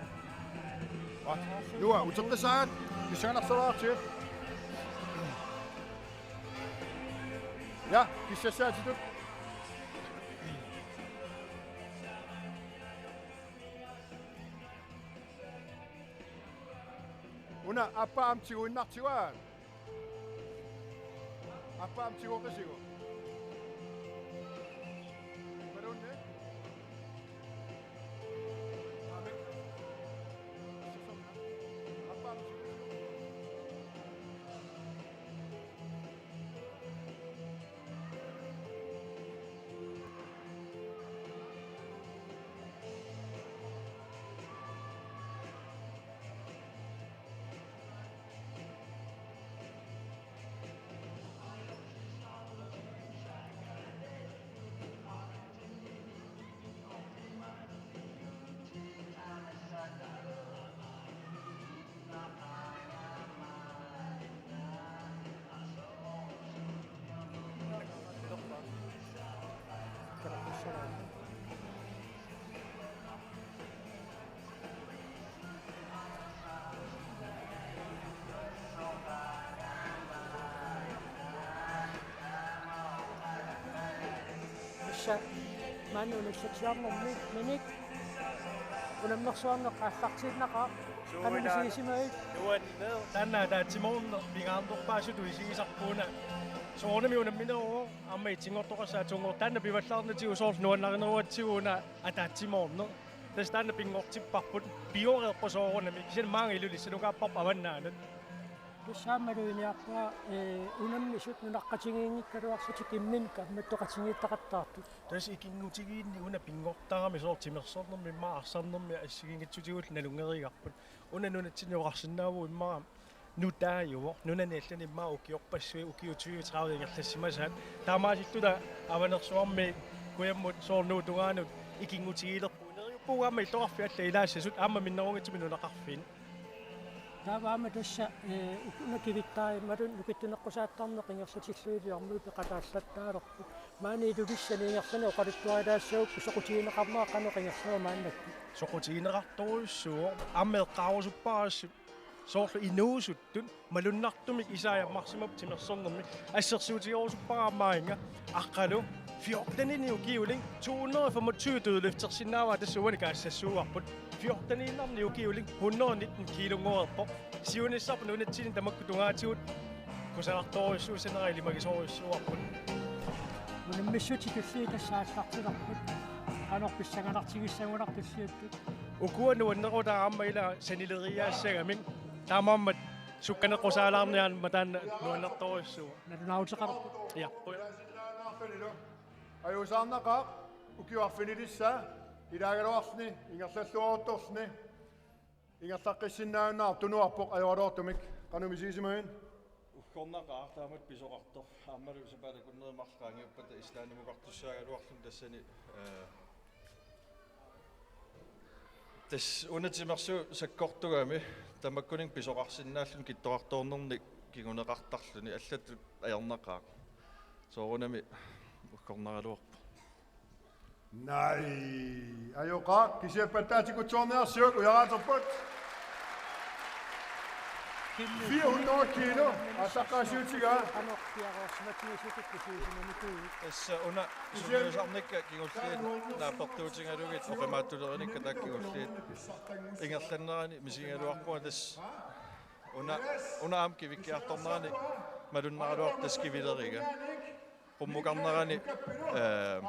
Aa, Noah, uteqqissaagat, pissanganarsilaartigit. Ja, kissassaatitut. Una aappaa aamma tiguinnartigu aat. Aappaa aamma tigoqisigu. Imaluunniit? Aamma. Aappaa aamma tigoqisigu. Tassa maani unassatsiarnermi minik unammersuarneq aallartiinnaqaaq. Qanoq misigisimavit? Nuanneq, taanna ataatsimoorneq pingaarnerpaasutut isigisarput una. Soorunami unammineruvoq aamma itinngortoqassaaq atuunngortoq. Taanna pivallaarnatigut soorlu nuannarinerugatsigu una ataatsimoorneq. Tassa taanna pinngortipparput pioreerpoq soorunami. Kisianni maanga Ilulissat nukaapparput avannaanut. Tassa aamma luiniarpaa, ee, unammisut nunaqqatigiinngikkaluarlutik imminnut kaammattoqatigiittaqattaartut. Tassa ikinngutigiinni una pinngortarami soorlu timersornermi immaqa arsarnermi assigiinngitsutigullu nalunngeriigarput. Una nunatsinni oqarsinnaavugut immaqa nutaajuvoq. Nunani allani immaqa ukiorpassuit ukiut tyve tredive ingerlassimasaat. Taamaasillunga Avanersuarmi kujammut soorlu Nuup tungaanut ikinngutigilerpugut. Neriuppugut aamma illoqarfiit allat ilaassasut aamma minnerunngitsumik nunaqarfiit. Taava aamma tassa, ee, ukuna kivittaarimmalu nukittuneqqusaattarneq ingerlatillugu iliornut peqataallattaalerput. Maani Ilulissani ingerlaneq oqaluttuarilaassagukku soqutigineqarnera qanoq ingerlava maannakkut? Soqutigineqartorujussuuvoq aamma eqqaarusuppara assut Soorlu inuusuttut malunnartumik isaajarmarsimap timersornermi assersuutigerusuppara aamma aajuna Aqqalu fjorteninik ukiulik to hundrede og femogtyve dødløftersinnaavaa, tassa uani kaassassaavarput. Fjorteniinnarnik ukiulik hundrede nitten kiilunngorpoq. Siunissarput nunatsinni tamakku tungaatigut kusanartorujussuussanera ilimagisorujussuuarput. Unammissutit tulliit tassa aallartilerput. Qanoq pissanganartigissagunarpoq tulliuttut. Ukua nuannerutai aamma ila sanileriaassagami. Taamaammat sukkaneqqusaalaarniarmat taanna nuannertorujussuuvoq. Nalunaaruteqarpoq. Ja. Ajuusaarnaqaaq ukiut arfinilissaat ilaagaluarluni ingerlalluaruttorluni ingerlaqqissinnaajunnaartoq tunuarpoq ajoraluartumik. Qanoq misigisimaviuk? Uggornaqaaq taamatut pisoqartoq. Aammalu sapaatip akunneri marluk qaangiuppata Islandimukartussaagaluarluni tassani, ee, tassa una timersoq sakkortugami tamakkuninnga pisoqarsinnaalluni kittorartoornernik kinguneqartarluni allatut ajornaqaaq. Soorunami uggornaraluarpoq. Nej. Ajoqaaq, kisianni pattaatikutsoorniarsiuk, ujaraaterput. Fire hundrede kilo, aallaqqaasiutigaa. Tassa una sunniusarnikka kingulliit naapertuutigalugit oqimaatsulerinikka taakku kingulliit ingerlannerani misigigaluarpunga tassa. Una, una aamma kivikkiartornerani malunnaraluarpoq tassa kivileriga. Qummukarnerani, ee,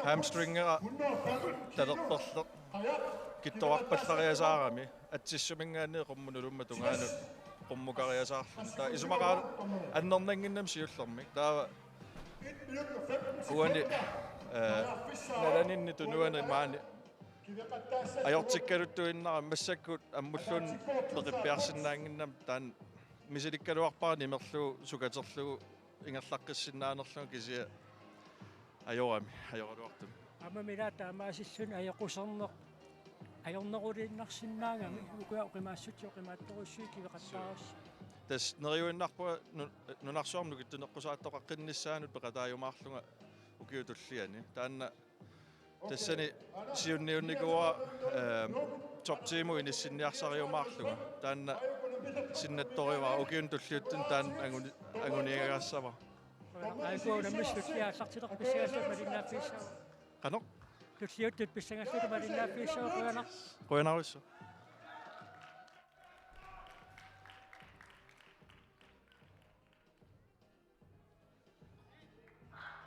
hamstringera talerperleq kittorarpallariasaarami atsissuminngaanniit qummut nulummat tungaanut qummukariasaarluni. Taava isumaqaaq annernannginnami siullermik. Taava uani, ee, nalaninni tunuani maani ajortikkaluttuinnarami massakkut ammulluunniit peqippiarsinnaannginnami taanna misilikkaluarpara nimerlugu sukaterlugu ingerlaqqissinnaanerlunga kisianni ajorami, ajoraluartumik. Aamma ila taamaasilluni ajoquserneq ajorneruliinnarsinnaagami, uku oqimaassutsip oqimaatsorujussuit kiveqattaarassi. Tassa neriuinnarpunga nu-, nunarsuarmi nukittuneqqusaartoqaqqinnissaanut peqataajumaarlunga ukiup tulliani. Taanna tassani siunniunnikuuara, ee, top teamut inissinniarsariumaarlunga. Taanna sinnattorivara ukiuni tulliuttuni taanna anguni-, anguniagaassavara. Aajuku unammissutit aallartilerput pissangallutit malinnaaffigissavat. Qanoq? Tulliuttut pissangallutit malinnaaffigissavat, qujanaq. Qujanarsuaq.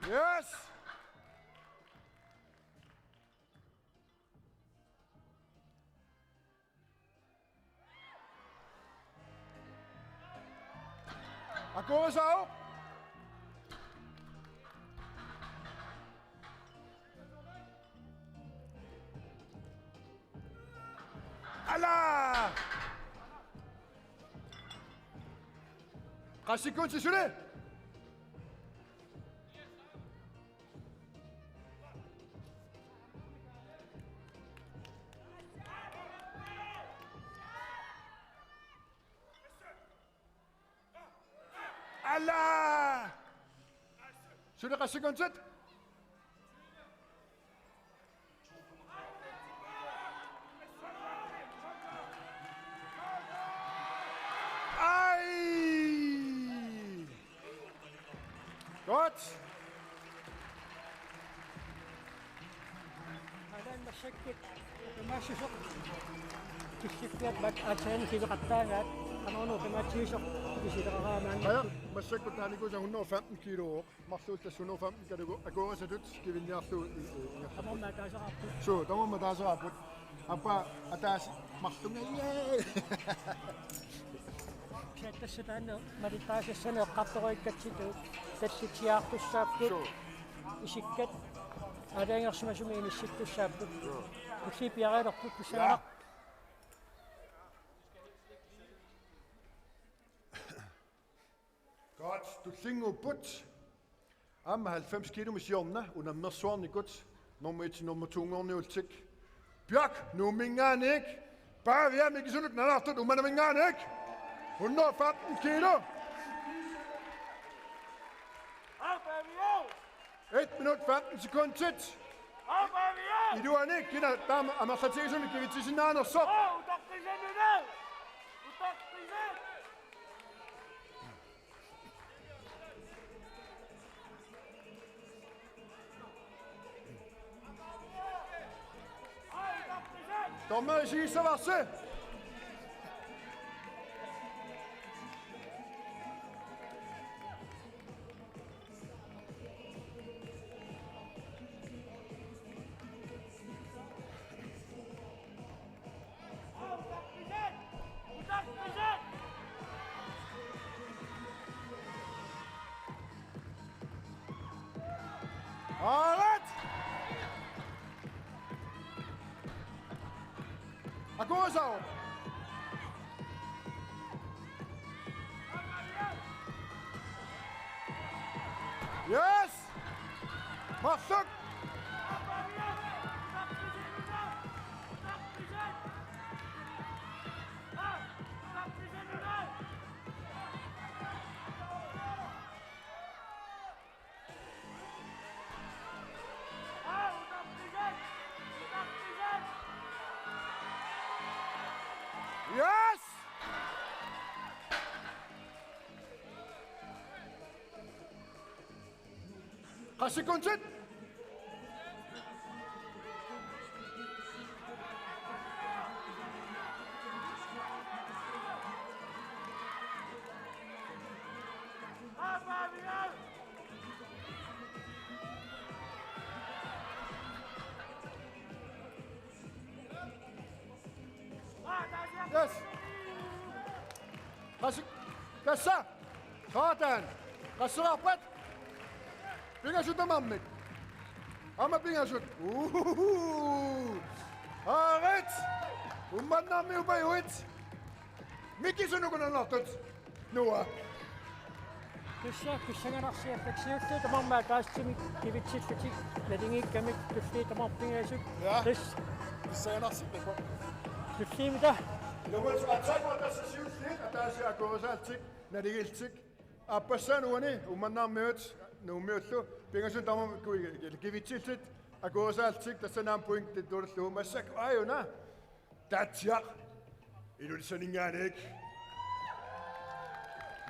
Yes! Akorisau! Ala! Qassikkuutit suli? Ala! Suli qassikkuutit? Ai! Godt. Alan massakkut oqimaassuseq kissiffiat mat aatsaanni kiveqattaagaat, qanoruna oqimaatsigisoq isileraamaanna. Aja, massakkut taanikuusa hundrede og femten kilo. Marluulluta hundrede og femten kalugu akuerisatut kivinniarlugu i-, i-, ingerlapput. Tamarmik ataasaqarput. Suu, tamarmik ataasaqarput. Aappaa ataaseq marlunngajaa. Kisianni tassa taanna malittarisassanik eqqartoruikkatsigu tallitsiartussaapput. Suu. Isikkat aalajangersimasumik inissittussaapput. Suu. Tulliit piareerput pissanganaq. Ja. Godt, tullinnguupput. Aamma halvfems kilomik siorna unammersuarnikut nummer et, nummer to-nngorniullutik. Bjørk, Nuumminngaanniit. Pavia Mikisunut Nalartut Uummannaminngaanniit. Hundrede og femten kilo. Et minut femten sekundit. Iluani kina taama amerlatigisumik kivitsisinnaanersoq. Dommeri isigissavarsi. All right. Akuersaaruk. Yes! Marluk! Yes! Qassit sekundit? Yes. Qassit, tassa. Sådan. Qasseqarpat? Pingasut tamarmik. Aamma pingasut. Uhuhu. Aarit. Uummannarmiut upajuit. Miki, sunuku nunartut? Noah. Tassa pissanganarsiallakku siulliit tamarmik ataasiinnarmik kivitsillutik naligiikkamik tulliit tamarmik pingasut. Ja. Tassa. Pissanganarsiallakku. Tulliimita. Ilumut aatsaat tassa siulliit ataasiinnarmik akuerisaallutik naligiillutik. Aappassaani uani Uummannarmiut Nuummiullu pingasut tamarmik kui-, kivitsillutik akuerisaallutik, tassani aamma pointit tullugu massakkut aajuna. Taatsiaq Ilulissaninngaanniit.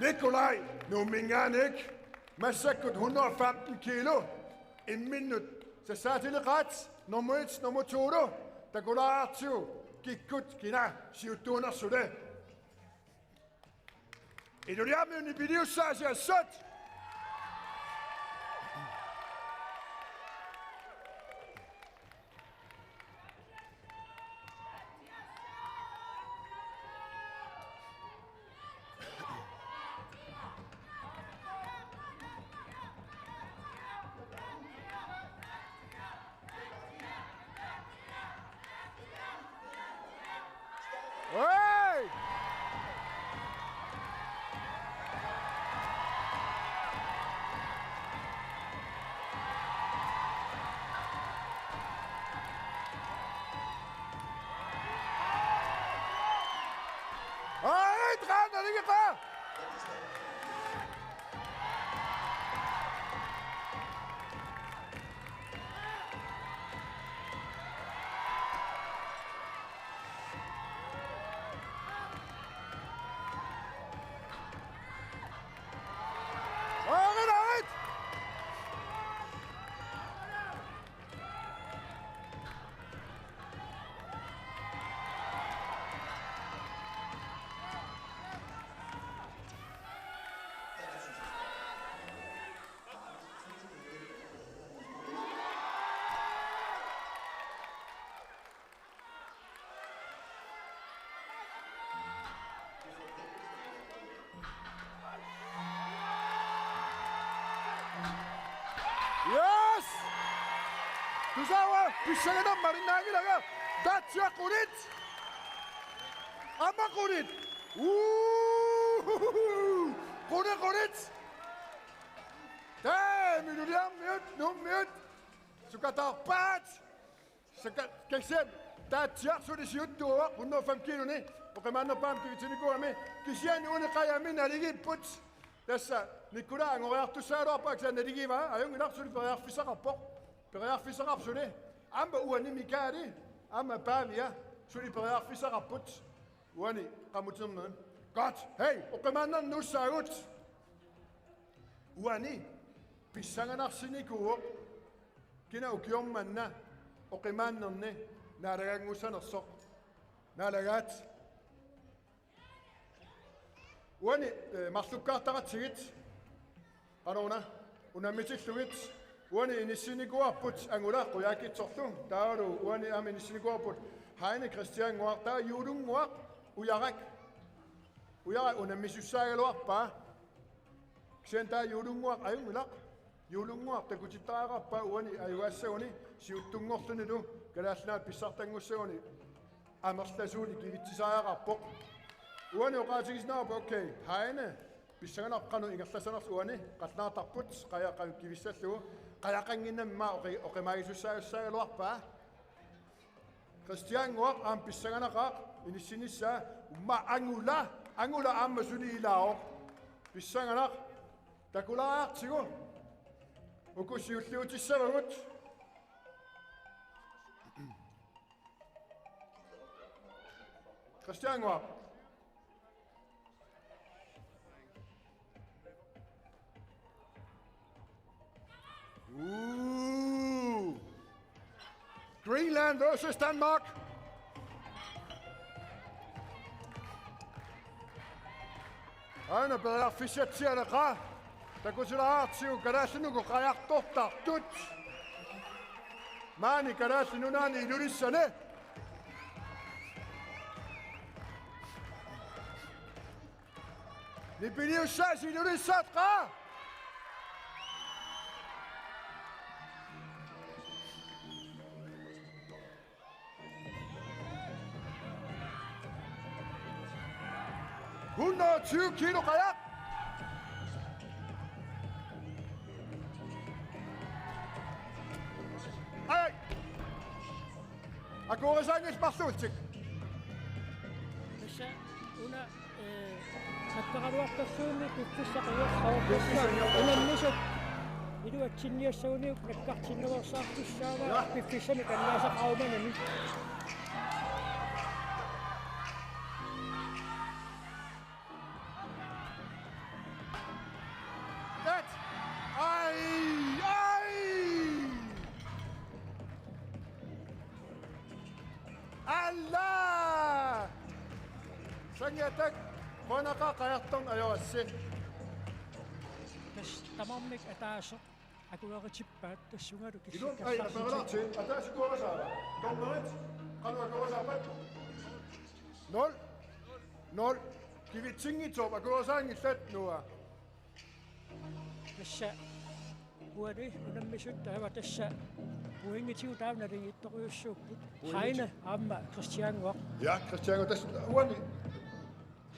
Nikolaj Nuumminngaanniit. Massakkut hundrede og femten kilo. Imminnut sassaatileqaat nummer et, nummer to-lu. Takulaartigu kikkut kina siuttuunersut. Iluliarmiunni piliussaasi assut. Hey! Hey, dran, der ligger bare! All right! Yes! Tusaava, pissanganaq malinnaanngilanga. Taatsiaq qunit. Aamma qunit. Uuhuhuhu. Qunit, qunit. Taava Iluliarmiut Nuummiut sukataarpaat. Saka-, kisianni Taatsiaq suli siuttuuvoq hundrede og fem kiloni, oqimaannerpaamik kivitsinikuugami, kisianni uani qajami naligiipput. Tassa Nikolaj angoriartussagaluarpaa, kisianni naligivaa, ajunngilaq, suli periarfissaqarpoq. Periarfissaqarpoq suli. Aamma uani Mikaali, aamma Paavia, suli periarfissaqarput. Uani qamutinnermi. Godt. Hej, oqimaannernussaagut. Uani pissanganarsinikuuvoq kina ukioq manna oqimaannerni naalagaanngussanersoq. Naalagaat. Uani, eh, marlukkaartaratsigit. Qanoruna, unammitillugit. Uani inissinikuuarput Angula Qujaukitsorlu. Taavalu uani aamma inissinikuuarput Heine Christiannguaq, taava Juulunnguaq Ujarak. Ujarak unammisussaagaluarpaa. Kisianni taava Juulunnguaq ajunngilaq. Juulunnguaq takutittariaqarpaa uani ajugaassaguni siuttunngorlunilu Kalaallit Nunaat pissartanngussaguni amerlasuunik kivitsisariaqarpoq. Uani oqaatigisinnaavarput, okay, Heine, pissanganaq qanoq ingerlassanersoq uani, qallunaartarput, qajaq qanoq kivissallugu, qajaqannginnami oqi-, oqimaagisussaagaluarpaa. Christiannguaq aamma pissanganaqaaq inissinissaa, uumma Angula, Angula aamma suli ilaavoq. Pissanganaq, takulaariartigu. Uku siulliutissavagut. Christiannguaq. Ooh. Greenland versus Denmark. Aana periarfissatsialeqa. Takutilaartigu Kalaallit Nunaanni qajartortartut. Maani Kalaallit Nunaanni Ilulissani. Nipiliussaasi Ilulissat qaa. Hundrede og tyve kilo qajaq. Aj. Akuerisaanngillat marluullutik. Tassa una, eh, nakkaraluartorsuunni piffissaq ajorsaarpassuaq unammisut iluatsinniassaguniuk nakkartinnaveersaartussaavaa. Ja. Piffissami kannaasaqarumanani. Tat! Aj! Aj! Alla! Sanngaataq, qujanaqaaq qajartorneq ajorassi. Tassa tamarmik ataaseq akueritippaat tassungalu. Ilumut, aj, kissakkersaarlutik. Aperalaarti, ataaseq akuerisaava? Dommerit, qanoq akuerisaappat? Nul. Nul. Kivitsinngitsoorput, akuerisaanngillat, Noah. Tassa uani unammisut taava tassa pointitigut taava naligiittorujussuupput. Pointit. Heine aamma Christiannguaq. Ja, Christiannguaq tassa uani.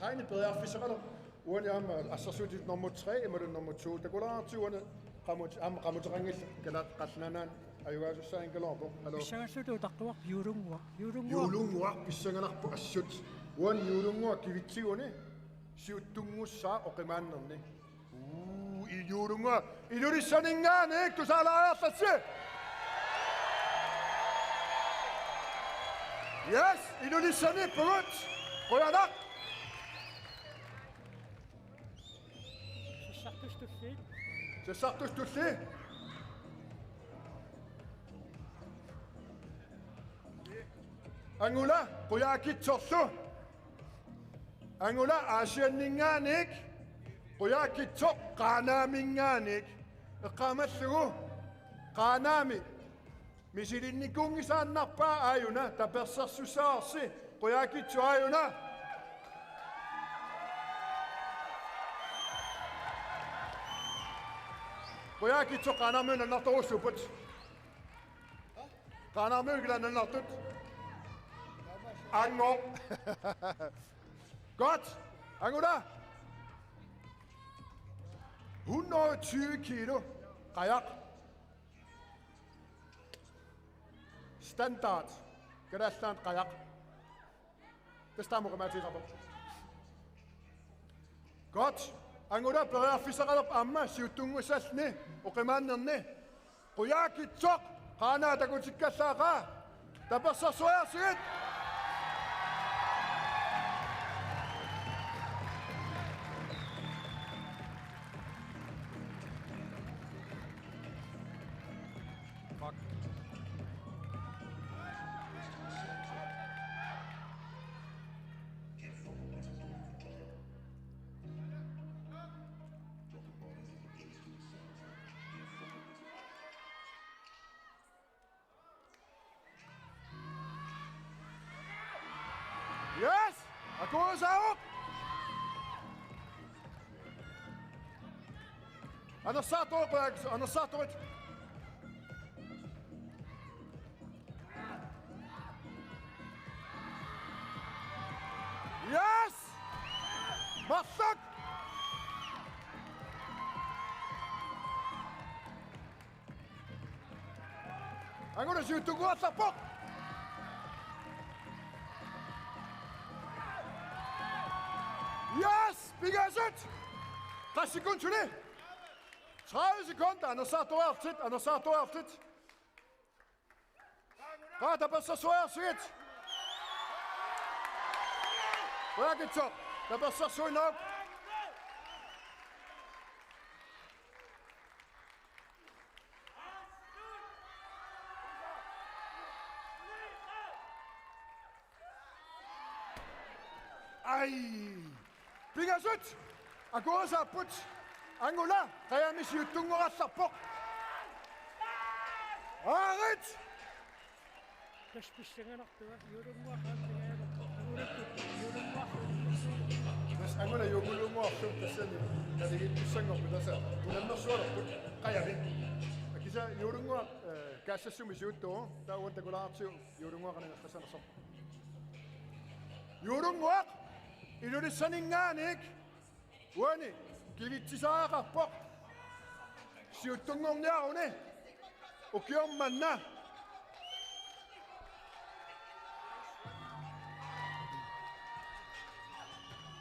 Heine periarfissaqalerpoq. Uani aamma assersuutit nummer tre imaluunniit nummer to. Takulaartigu uani qamut-, aamma qamuteqanngillat, Kalaallit Nunaanni ajugaasussaagigaluarpoq. Aluu. Pissangalluta utaqqivarput Juulunnguaq. Juulunnguaq. Juulunnguaq pissanganarpoq assut. Uani Juulunnguaq kivitsiguni siuttunngussaaq oqimaannerni. Uu, Juulunnguaq. Ilulissaninngaanniit tusaalaariartassi. Yes, Ilulissaniippugut. Qujanaq. Sassartussat tulliit. Sassartussat tulliit. Angula Qujaukitsorlu. Angula Aasianninngaanniit, Qujaukitsoq Qaanaaminngaanniit. Eqqaamallugu Qaanaami misilinnikuunngisaannarpaa aajuna, tapersersussavarsi Qujaukitsoq aajuna. Qujaukitsoq Qaanaarmiunut annertoorujussuupput. Qaanaarmiunut kila annertut. Ango. Godt. Angula. Hundrede og tyve kilo. Qajaq. Standard. Kalaallit Nunaanni qajaq. Tassa taama oqimaatigisarpoq. Godt. Angula periarfissaqalerpoq aamma siuttunngussalluni oqimaannerni. Qujaukitsoq Qaanaaq takutikkallaaqaa. Tapersersuiarsigit. Yes! Akuusaavoq! Anersaartoq, anersaartoq. Yes! Marluk! Anguna siuttunnguartarpoq. Yes! Pingasut! Qassit sekundit? Tredive sekunder. Anersaartuaarlutit, anersaartuaarlutit. Qaa, tapersersuiarsigit. Qujakitsoq, tapersersuinnaruk. Ai! Pingasut! Akuersaapput! Anguna qajami siuttunngorallarpoq. Aarit! Tassa pissanganartunga, Juulunguaq aamma pingajulerpoq. Juulukkut, Juulunguaq. Tassa anguna Juulunguarlu tassani naligiittussanngorpoq tassa. Unammersualerput qajami. Kisianni Juulunguaq, eh, kaassassumik siuttuuvoq. Taava uani takulaartigu Juulunguaq qanigassarnersoq. Juulunguaq Ilulissaninngaanniit uani kivitsisariaqarpoq siuttunngorniaruni ukioq manna.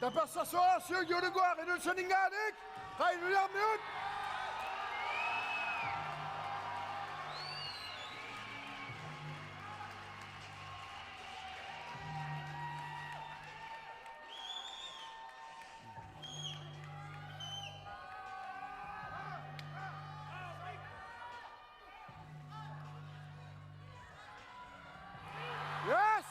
Tapersersuiarsiuk Juulunguaq Ilulissaninngaanniit, qaa Ilulissarmiut. Yes!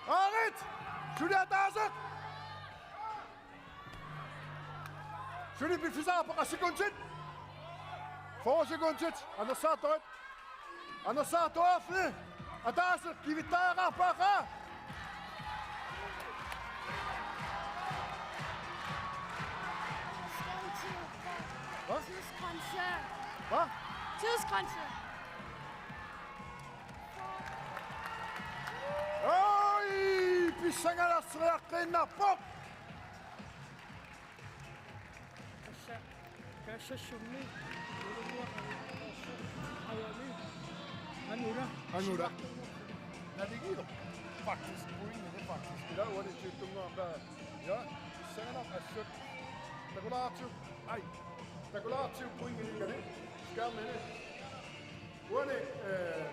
Aarit! Suli ataaseq! Suli piffissaq, qassit sekundit? Fyrre sekundit. Anersaartorit. Anersaartorit. Ataaseq kivittariaqarpaa. Hvad? Tidsgrænse. Hvad? Tidsgrænse. Oj, pissanganarsiaqqiinnarpoq. Tassa kaassassummi Juulunguaq qajami. Anguna. Anguna. Naligiivoq. Faktisk, pointi, det er faktisk. Ila uani siuttunngorpaa. Ja, pissanganaq assut. Takulaartigu. Ai. Takulaartigu pointi ilikani. Skærmini. Uani, eh,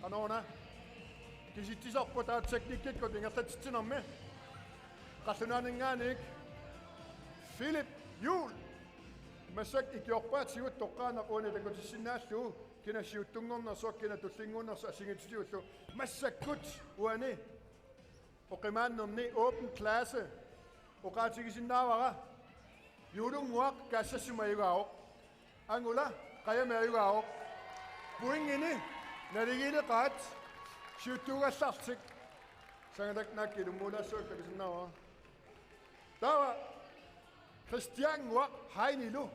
Qanoq una. Kisitsisarput taava teknikkikkut ingerlatitsinermi. Qallunaaninngaanniit Philip Juul. Massakkut ikiorpaatigut toqqaannaq uani takutissinnaallugu, kina siuttunngornersoq, kina tullinnguunnersoq assigiinngitsutigullu. Massakkut uani oqimaannerni open klasse oqaatigisinnaavara. Juulunguaq kaassassumik ajugaavoq. Anguna qajami ajugaavoq. Pointini naligiileqaat siuttuugallartik. Sangatak naak ilummuulaassuakka takusinnaavara. Taava Kristiannguaq Heinilu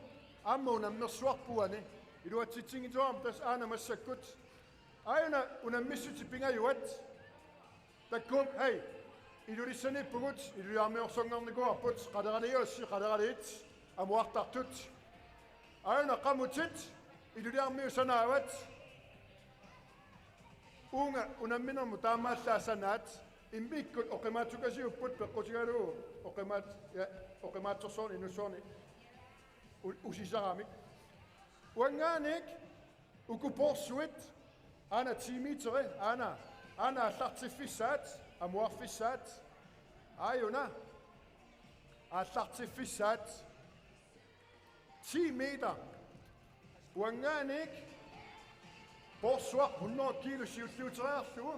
aamma unammersuarpoq uani. Iluatsitsinngitsoorami tassa aana massakkut. Aajuna unammissutit pingajuat. Takuuk, hej. Ilulissaniippugut, Ilulissarmiorsornikuuarput, qaleraliussi, qaleraliit, amuartartut. Aajuna qamutit, Ilulissarmiut sanaavat. Uunga unamminermut taamaallaat sanaat, immikkut oqimaatsukasiupput peqqutigalugu, oqimaat-, ja, oqimaatsorsuarnik inussuarnik u-, usisaramik. Uanngaanniit, Uku porsuit, aana ti meteri, aana, aana aallartiffissaat, amuarfissaat, aajuna, aallartiffissaat, ti meter, uanngaanniit, porsuaq hundrede kilo siulliuteriarlugu,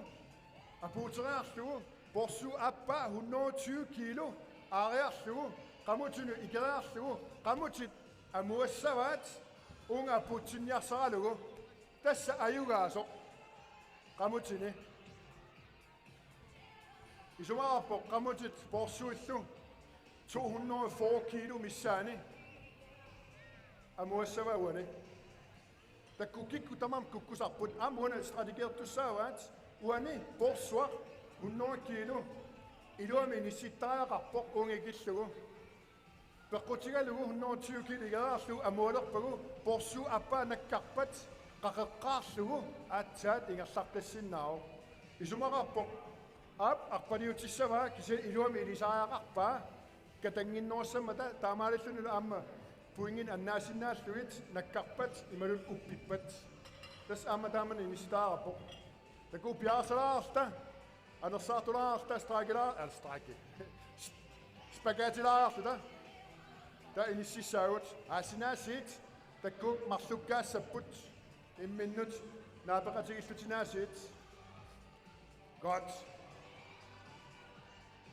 apuuteriarlugu, porsuup aappaa hundrede tyve kilo, aariarlugu, qamutinut ikeriarlugu, qamutit amuassavaat, uunga apuutsinniarsaralugu, tassa ajugaasoq, qamutini. Isumaqarpoq qamutit porsuillu to hundrede fyrre kilo missaani amuassavaat uani. Taakku kikkut tamarmik kukkusarput, aamma uani strategertussaavaat, uani porsuaq hundrede kilo iluamik inissittariaqarpoq uunga ikillugu. Peqqutigalugu hundrede tyve kilo ikeriarlugu amualerpagu porsuup aappaa nakkarpat qaqeqqaarlugu aatsaat ingerlaqqissinnaavoq. Isumaqarpoq aap arpaliutissavaa kisianni iluamik ilisariaqarpaa katannginnerussammata taamaalillunilu aamma pointinik annaasinnaallugit nakkarpat imaluunniit uppippat. Tassa aamma taamani inissitariaqarpoq. Taakku piareersalaarta, anersaartulaarta, strakilaa-, al straki. Spaghettilaarluta. Taava inississaagut. Aasinaasiit, taakku marlukkaassapput. Imminnut naapeqatigiillutinaasiit. Godt.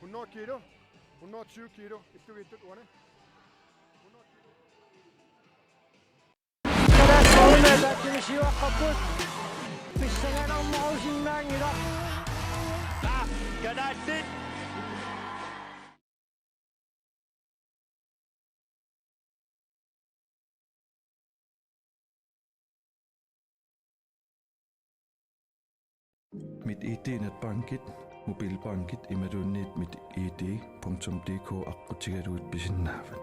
Hundrede kilo, hundrede tyve kilo, illugiittut uani. Pissanganarnerusinnaanngilaq. Kalaallit. MitID netbankit, mobilbankit imaluunniit mit I D punktum D K aqqutigalugit pisinnaavat.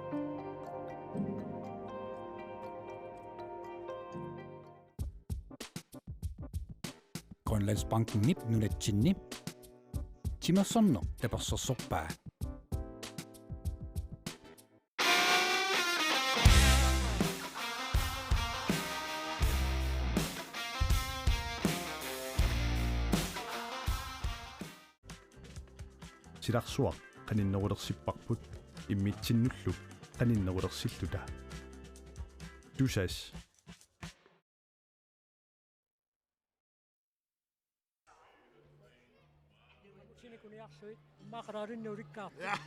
Grønlandsbankenip nunatsinni timersorneq tapersersorpaa. Silarsuaq qaninnerulersipparput immitsinnullu qaninnerulersilluta. Tusass. Qamutinut ikuniarlugit, immaqa qaleralinnik ulikkaarput. Ja.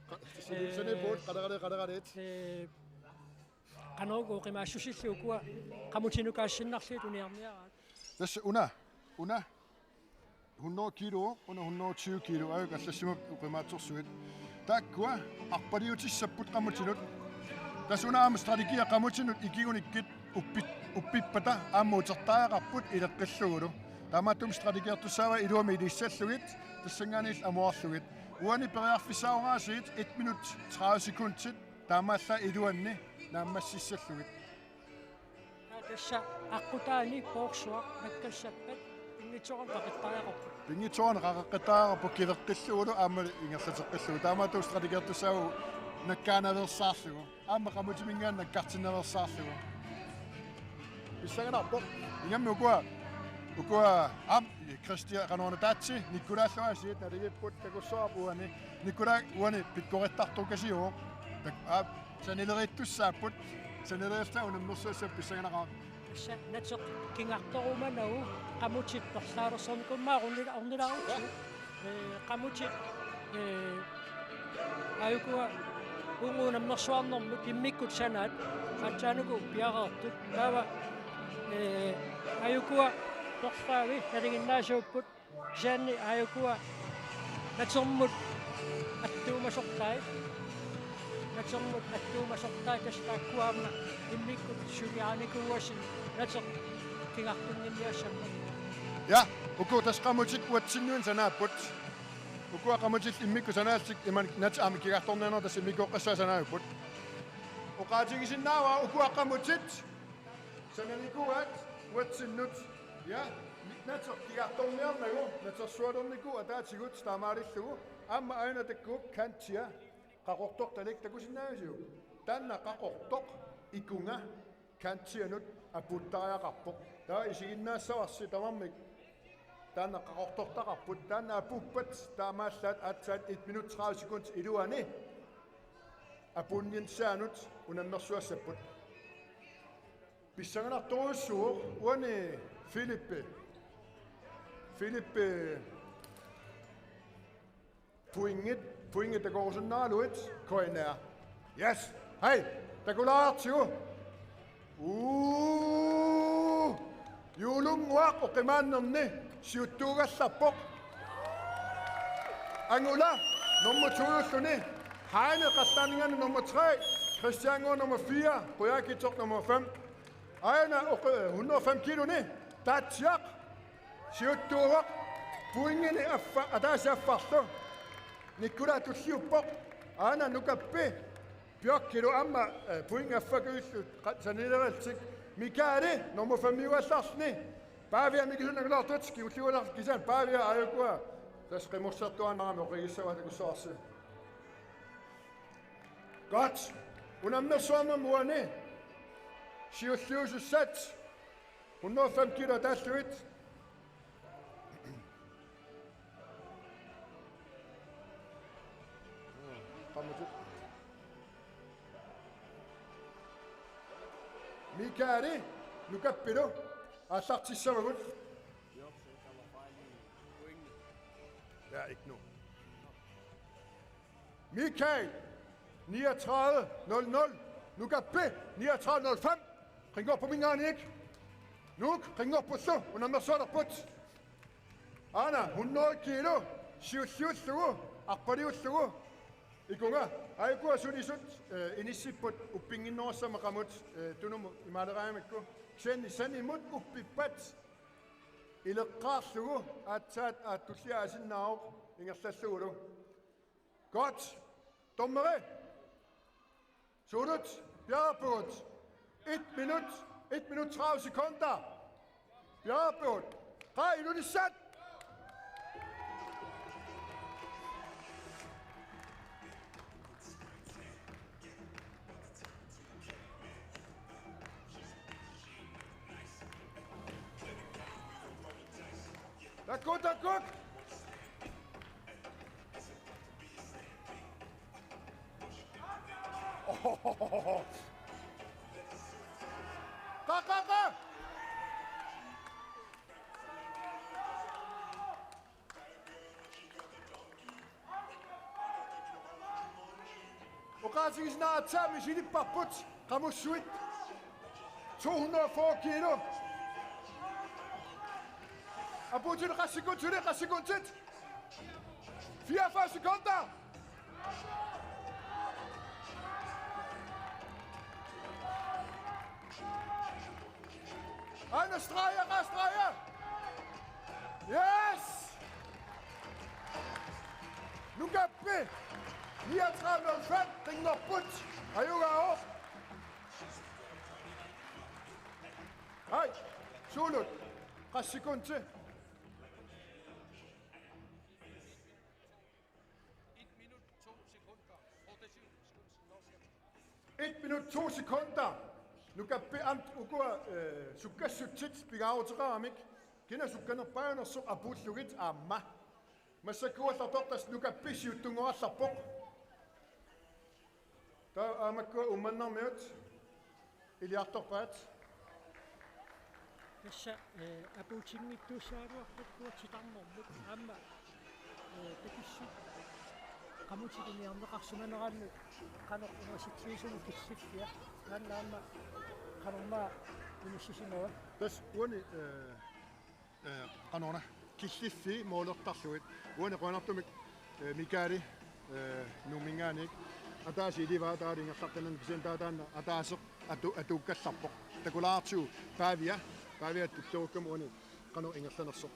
Qa-, suli-, suli puut, qalerali-, qaleraliit. Ee, qanoq oqimaassusillit ukua qamutinukaassinnarlugit uniarniaraat. Tassa una, una hundrede kilo, una hundrede tyve kilo, ajuk allassimap oqimaatsorsuit. Taakkua arpaliutissapput qamutinut. Tassa una aamma strategia qamutinut ikigunikkit uppi-, uppippata aamma utertariaqarput ileqqillugulu. Taamaattumik strategertussaavaa iluamik ilissallugit, tassanngaanniillu amuarlugit. Uani periarfissaarugaasiit et minut tredive sekundit, taamaallaat iluanni naammassissallugit. Tassa aqqutaani porsuaq nakkassappat pinngitsoorani qaqettariaqarpoq. Pinngitsoorani qaqettariaqarpoq kileqqillugulu aammali ingerlateqqillugu. Taamaattumik strategertussaavoq nakkaanaveersaarlugu. Aamma qamutiminngaanniit nakkartinnaveersaarlugu. Pissanganarpoq. Ingammik ukua, ukua aamma Kristian qanoq una taatsi Nikolaallu aasiit naligipput takussuarput uani. Nikolai uani pikkorittartukkasiuvoq. Tak-, aap, sanileriittussaapput. Sanileriittussaq unammersuassap pissanganaqaaq. Tassa nateq kingartorumanagu qamutit perlaalersornikuummata ornila-, ornilaarutsigu. Ee, qamutit, ee, aajukua uunga unammersuarnermut immikkut sanaat, aatsaat uku piareertut. Taava, ee, aajukua perlaavi nalinginnaasuupput, kisianni aajukua natermut attuumasortai. Natermut attuumasortai tassa taakkua aamma immikkut suliarinikuuassi nateq kingartunnginniassammat. Ja, uku tassa qamutit uatsinnuinnaq sanaapput. Ukua qamutillu immikkut sanaallutik imannak nateq aamma kingartorniarneq tassa immikkoorpassuit sanaajupput. Oqaatigisinnaavara ukua qamutit sananikuuaat uatsinnut. Ja, nateq kingartorniarnagu, natersualernikuuvoq ataatigut taamaalillugu. Aamma aajuna taakku kantia qaqortortalik takusinnaavisiuk? Taanna qaqortoq ikunga kantianut apuuttariaqarpoq. Taava isiginnaassavarsi tamarmik. Taanna qaqortortaqarput, taanna apuuppat taamaallaat aatsaat et minut tredive sekund iluani apuunnissaanut unammersuassapput. Pissanganartorujussuuvoq uani Philip. Philip pointit, pointit takorusunnaaraluit K N R. Yes. Hej, takulaartigu. Uu! Juulunnguaq oqimaannerni siuttuugallarpoq. Angula nummer to-ulluni. Heine Qallaaninngaanniit nummer tre. Christian Ngor nummer fire. Qujaukitsoq nummer fem. Aana oqi-, hundrede og fem kiiloni. Taatsiaq. Siuttuuvoq. Pointini affa-, ataaseq affarlu. Nikolaj tulliuppoq. Aana Nukappi. Piokkilu aamma, eh, pointit affakkuillu qa-, sanilerillutik. Mikaeli, nummer fem-iugallarluni. Pavia Mikisunnguaq kingulliugaluartoq kisianni Pavia aajukua. Tassa qimorsertuaannarami oqigissavaa takussavarsi. Godt. Unammersuarnermut uani. Siulliusussat. Hundrede og fem kilo ataallugit. Qamutit. Mikaeli, Nukappilu aallartissavagut. Ja, ikke nu. Mikael, niogtredive nul nul. Nukappi, niogtredive nul fem. Qinngorpuminngaanniit. Nuuk, qinngorpullu, unammersualerput. Aana, hundrede kilo, siulliullugu, arpaliullugu. Ikunga, aajukua sulisut, eh, inissipput uppinnginnerussammat qamut, eh, Tunumut imaaleriaramikku. Kisianni sanimut uppippat ileqqaarlugu aatsaat aatulliaasinnaavoq ingerlallugulu. Godt. Dommeri. Suulut. Piareerpugut. Et minut. Et minut tredive sekunder. Piareerpugut. Qaa, ilunissat. Takuuk, takuuk. Qaa, qaa, qaa. Oqaatigisinnaagatta misilippavut qamussuit. To hundrede og fyrre kilo. Apuutit, qassit sekundit, qassit sekundit. Fireogfyrre sekunder. Aana, streger, aana, streger. Yes! Nukappi. Niogtredive nul fem, qinngorput. Ajugaavoq. Hej, suulut. Qassit sekundit? Et minut, to sekunder. Nukappi aamma ukua, eh, sukkassutsit pingaaruteqaramik. Kina sukkanerpaajunersoq apuullugit aamma. Massakkuugallartoq tassa Nukappi siuttunngorallarpoq. Taava aamma ukua Uummannarmiut iliartorpaat. Tassa, eh, apuutinngitsuussagaluarput uatsitarnermut aamma, eh, takissup qamutit inerneqarsimanerannut qanoq ungasitsisunik killiffia. Taanna aamma qanormaa inissisimava? Tassa uani, eh, eh, qanorna killiffii moolertarlugit. Uani qujanartumik, eh, Mikaeli, eh, Nuumminngaanniit. Ataaseq ilivaa taava ingerlaqqinnanik kisianni taava taanna ataaseq atu-, atuukkallarpoq. Takulaartigu Pavia, Pavia tulliukkama uani qanoq ingerlanersoq.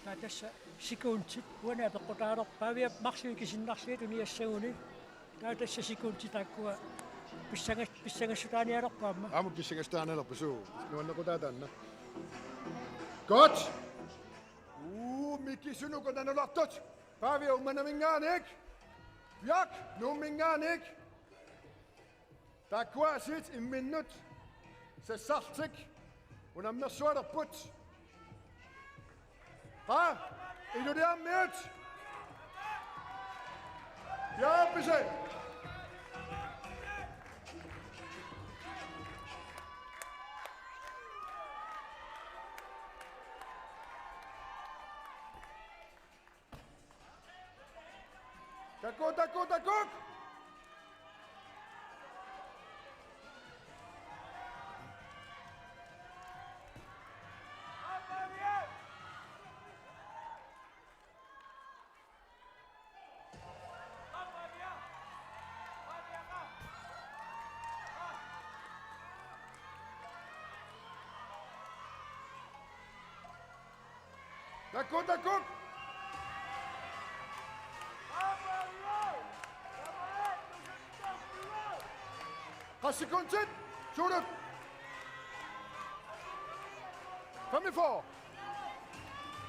Taava tassa sekundit uani apeqqutaalerput Pavia marluk ikisinnarlugit uniassaguni. Taava tassa sekundit taakkua pissangas-, pissangassutaanialerput aamma. Aamma pissangassutaanialerput suu. Nuannequtaa taanna. Godt. Uu, Mikisunnguaq nalulartut. Pavia Uummannaminngaanniit. Bjørk Nuumminngaanniit. Taakkuaasiit imminnut sassartik Unammersualerput. Qaa, iluliarmiut. Piareerpisi? Takuk, takuk, takuk! Takuk, takuk! Qassit sekundit? Suulut? Femogfyrre.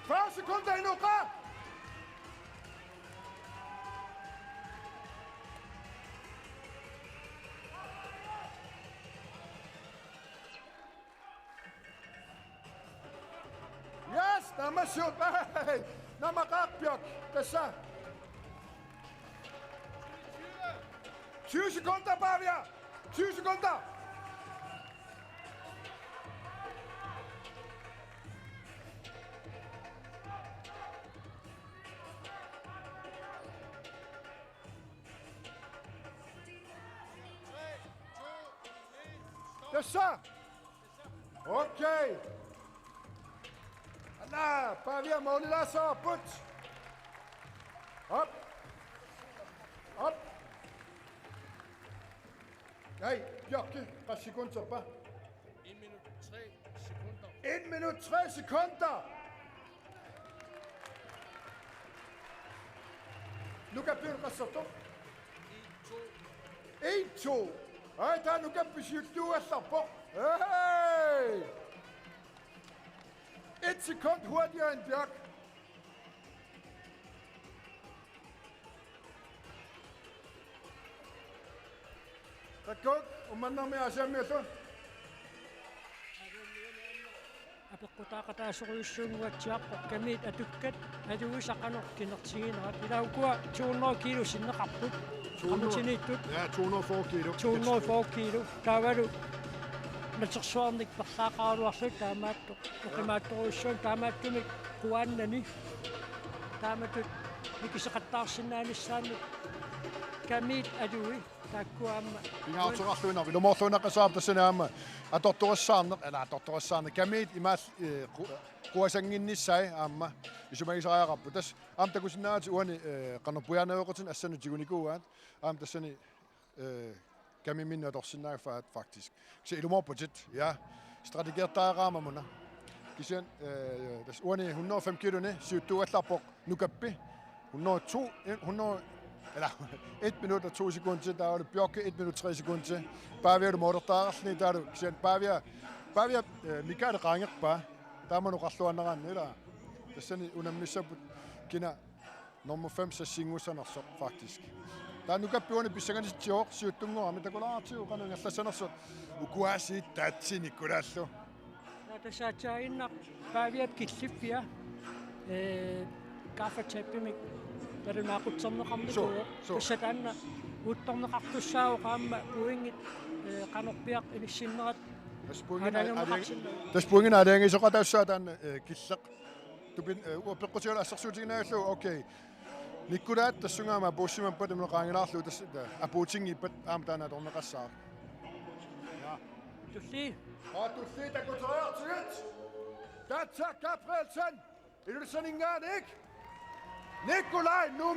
Fyrre sekunder endnu, qaa! Yes, naammassiuk. Hey, naamaqaaq, Bjørk. Tassa. Tyve sekunder, Pavia. Tyve sekunder. Tassa. Okay. Anna, Pavia målilaassaapput. Op. Op. Hey, Bjørke, qassit sekunderpa? En minut tre sekunder. En minut tre sekunder! Nukappiup qassertoq? En, to. En, to. Ej, taava nukappi siulliugallarpoq. Hey! Et sekund hurtigere end Bjørk. Takuk, Uummannarmiut Aasiammiullu. Apeqqutaaqataasorujussuunnguatsiarpoq kamiit atukkat aluisa qanoq kinertiginerat. Ila ukua to hundrede kilo sinneqarput. To hundrede. Qamutiniittut. Ja, to hundrede og fyrre kilo. To hundrede og fyrre kilo. Taavalu natersuarnik perlaaqaraluarlutik taamaattoq. Oqimaatsorujussuarnik taamaattumik quaannani. Taamatut nikiseqattaarsinnaanissaannik kamiit alui. Taakkua aamma. Pingaartoqarluinnarpoq, ilumoorluinnaqqissaarpoq tassani aamma atortorissaarneq, ila atortorissaarneq, kamiit imaal-, eh, qu-, quasannginnissaat aamma isumagisariaqarput. Tassa aamma takusinnaavat uani, eh, qanorpiaq naaveqqutin assanut tigunikuuaat, aamma tassani, eh, kamimminni atorsinnaaffaat faktisk. Kisianni ilumoorputit, ja. Strategertariaqarama una. Kisianni, eh, tassa uani hundrede og fem kiloni siuttuugallarpoq nukappi. Hundrede og to, eh, hundrede, eller, et minut og to sekunder, taavalu Bjørke et minut tre sekunder. Pavialu målertariaqarluni taavalu, kisianni Pavia, Pavia, eh, Mikael qaangerpaa, taamani oqarluaannaraanni, ila. Tassani unammissapput kina nummer fem sassinngussanersoq, faktisk. Taava nukappi uani pissanganitsivoq siuttunngorami, takulaartigu qanoq ingerlassanersoq. Ukuaasiit taatsi Nikulaallu. Taava tassa aatsaannguaq Paviap killiffia, eh, gaffatapimik nalunaaqutserneqarnikuuvoq. Suu, suu. Tassa taanna uuttorneqartussaavoq aamma pointit, eh, qanorpiaq inissinnerat. Tassa pointinik aalajangerneqarsinnaavoq. Aalajangi-, tassa pointinik aalajangiisoqataassaaq taanna, eh, killeq. Tupin-, eh, uanga peqqutigalugu assersuutiginagu, okay. Nikulaat tassunga aamma apuussimappat immaqa qaangilaarlugu tassa, ta-, apuutinngippat aamma taanna atorneqassaaq. Ja. Tulli. Aa, tulli takuteriartigit. Tatsa Gabrielsen. Ilulissaninngaanniit. Nikolaj Nuum.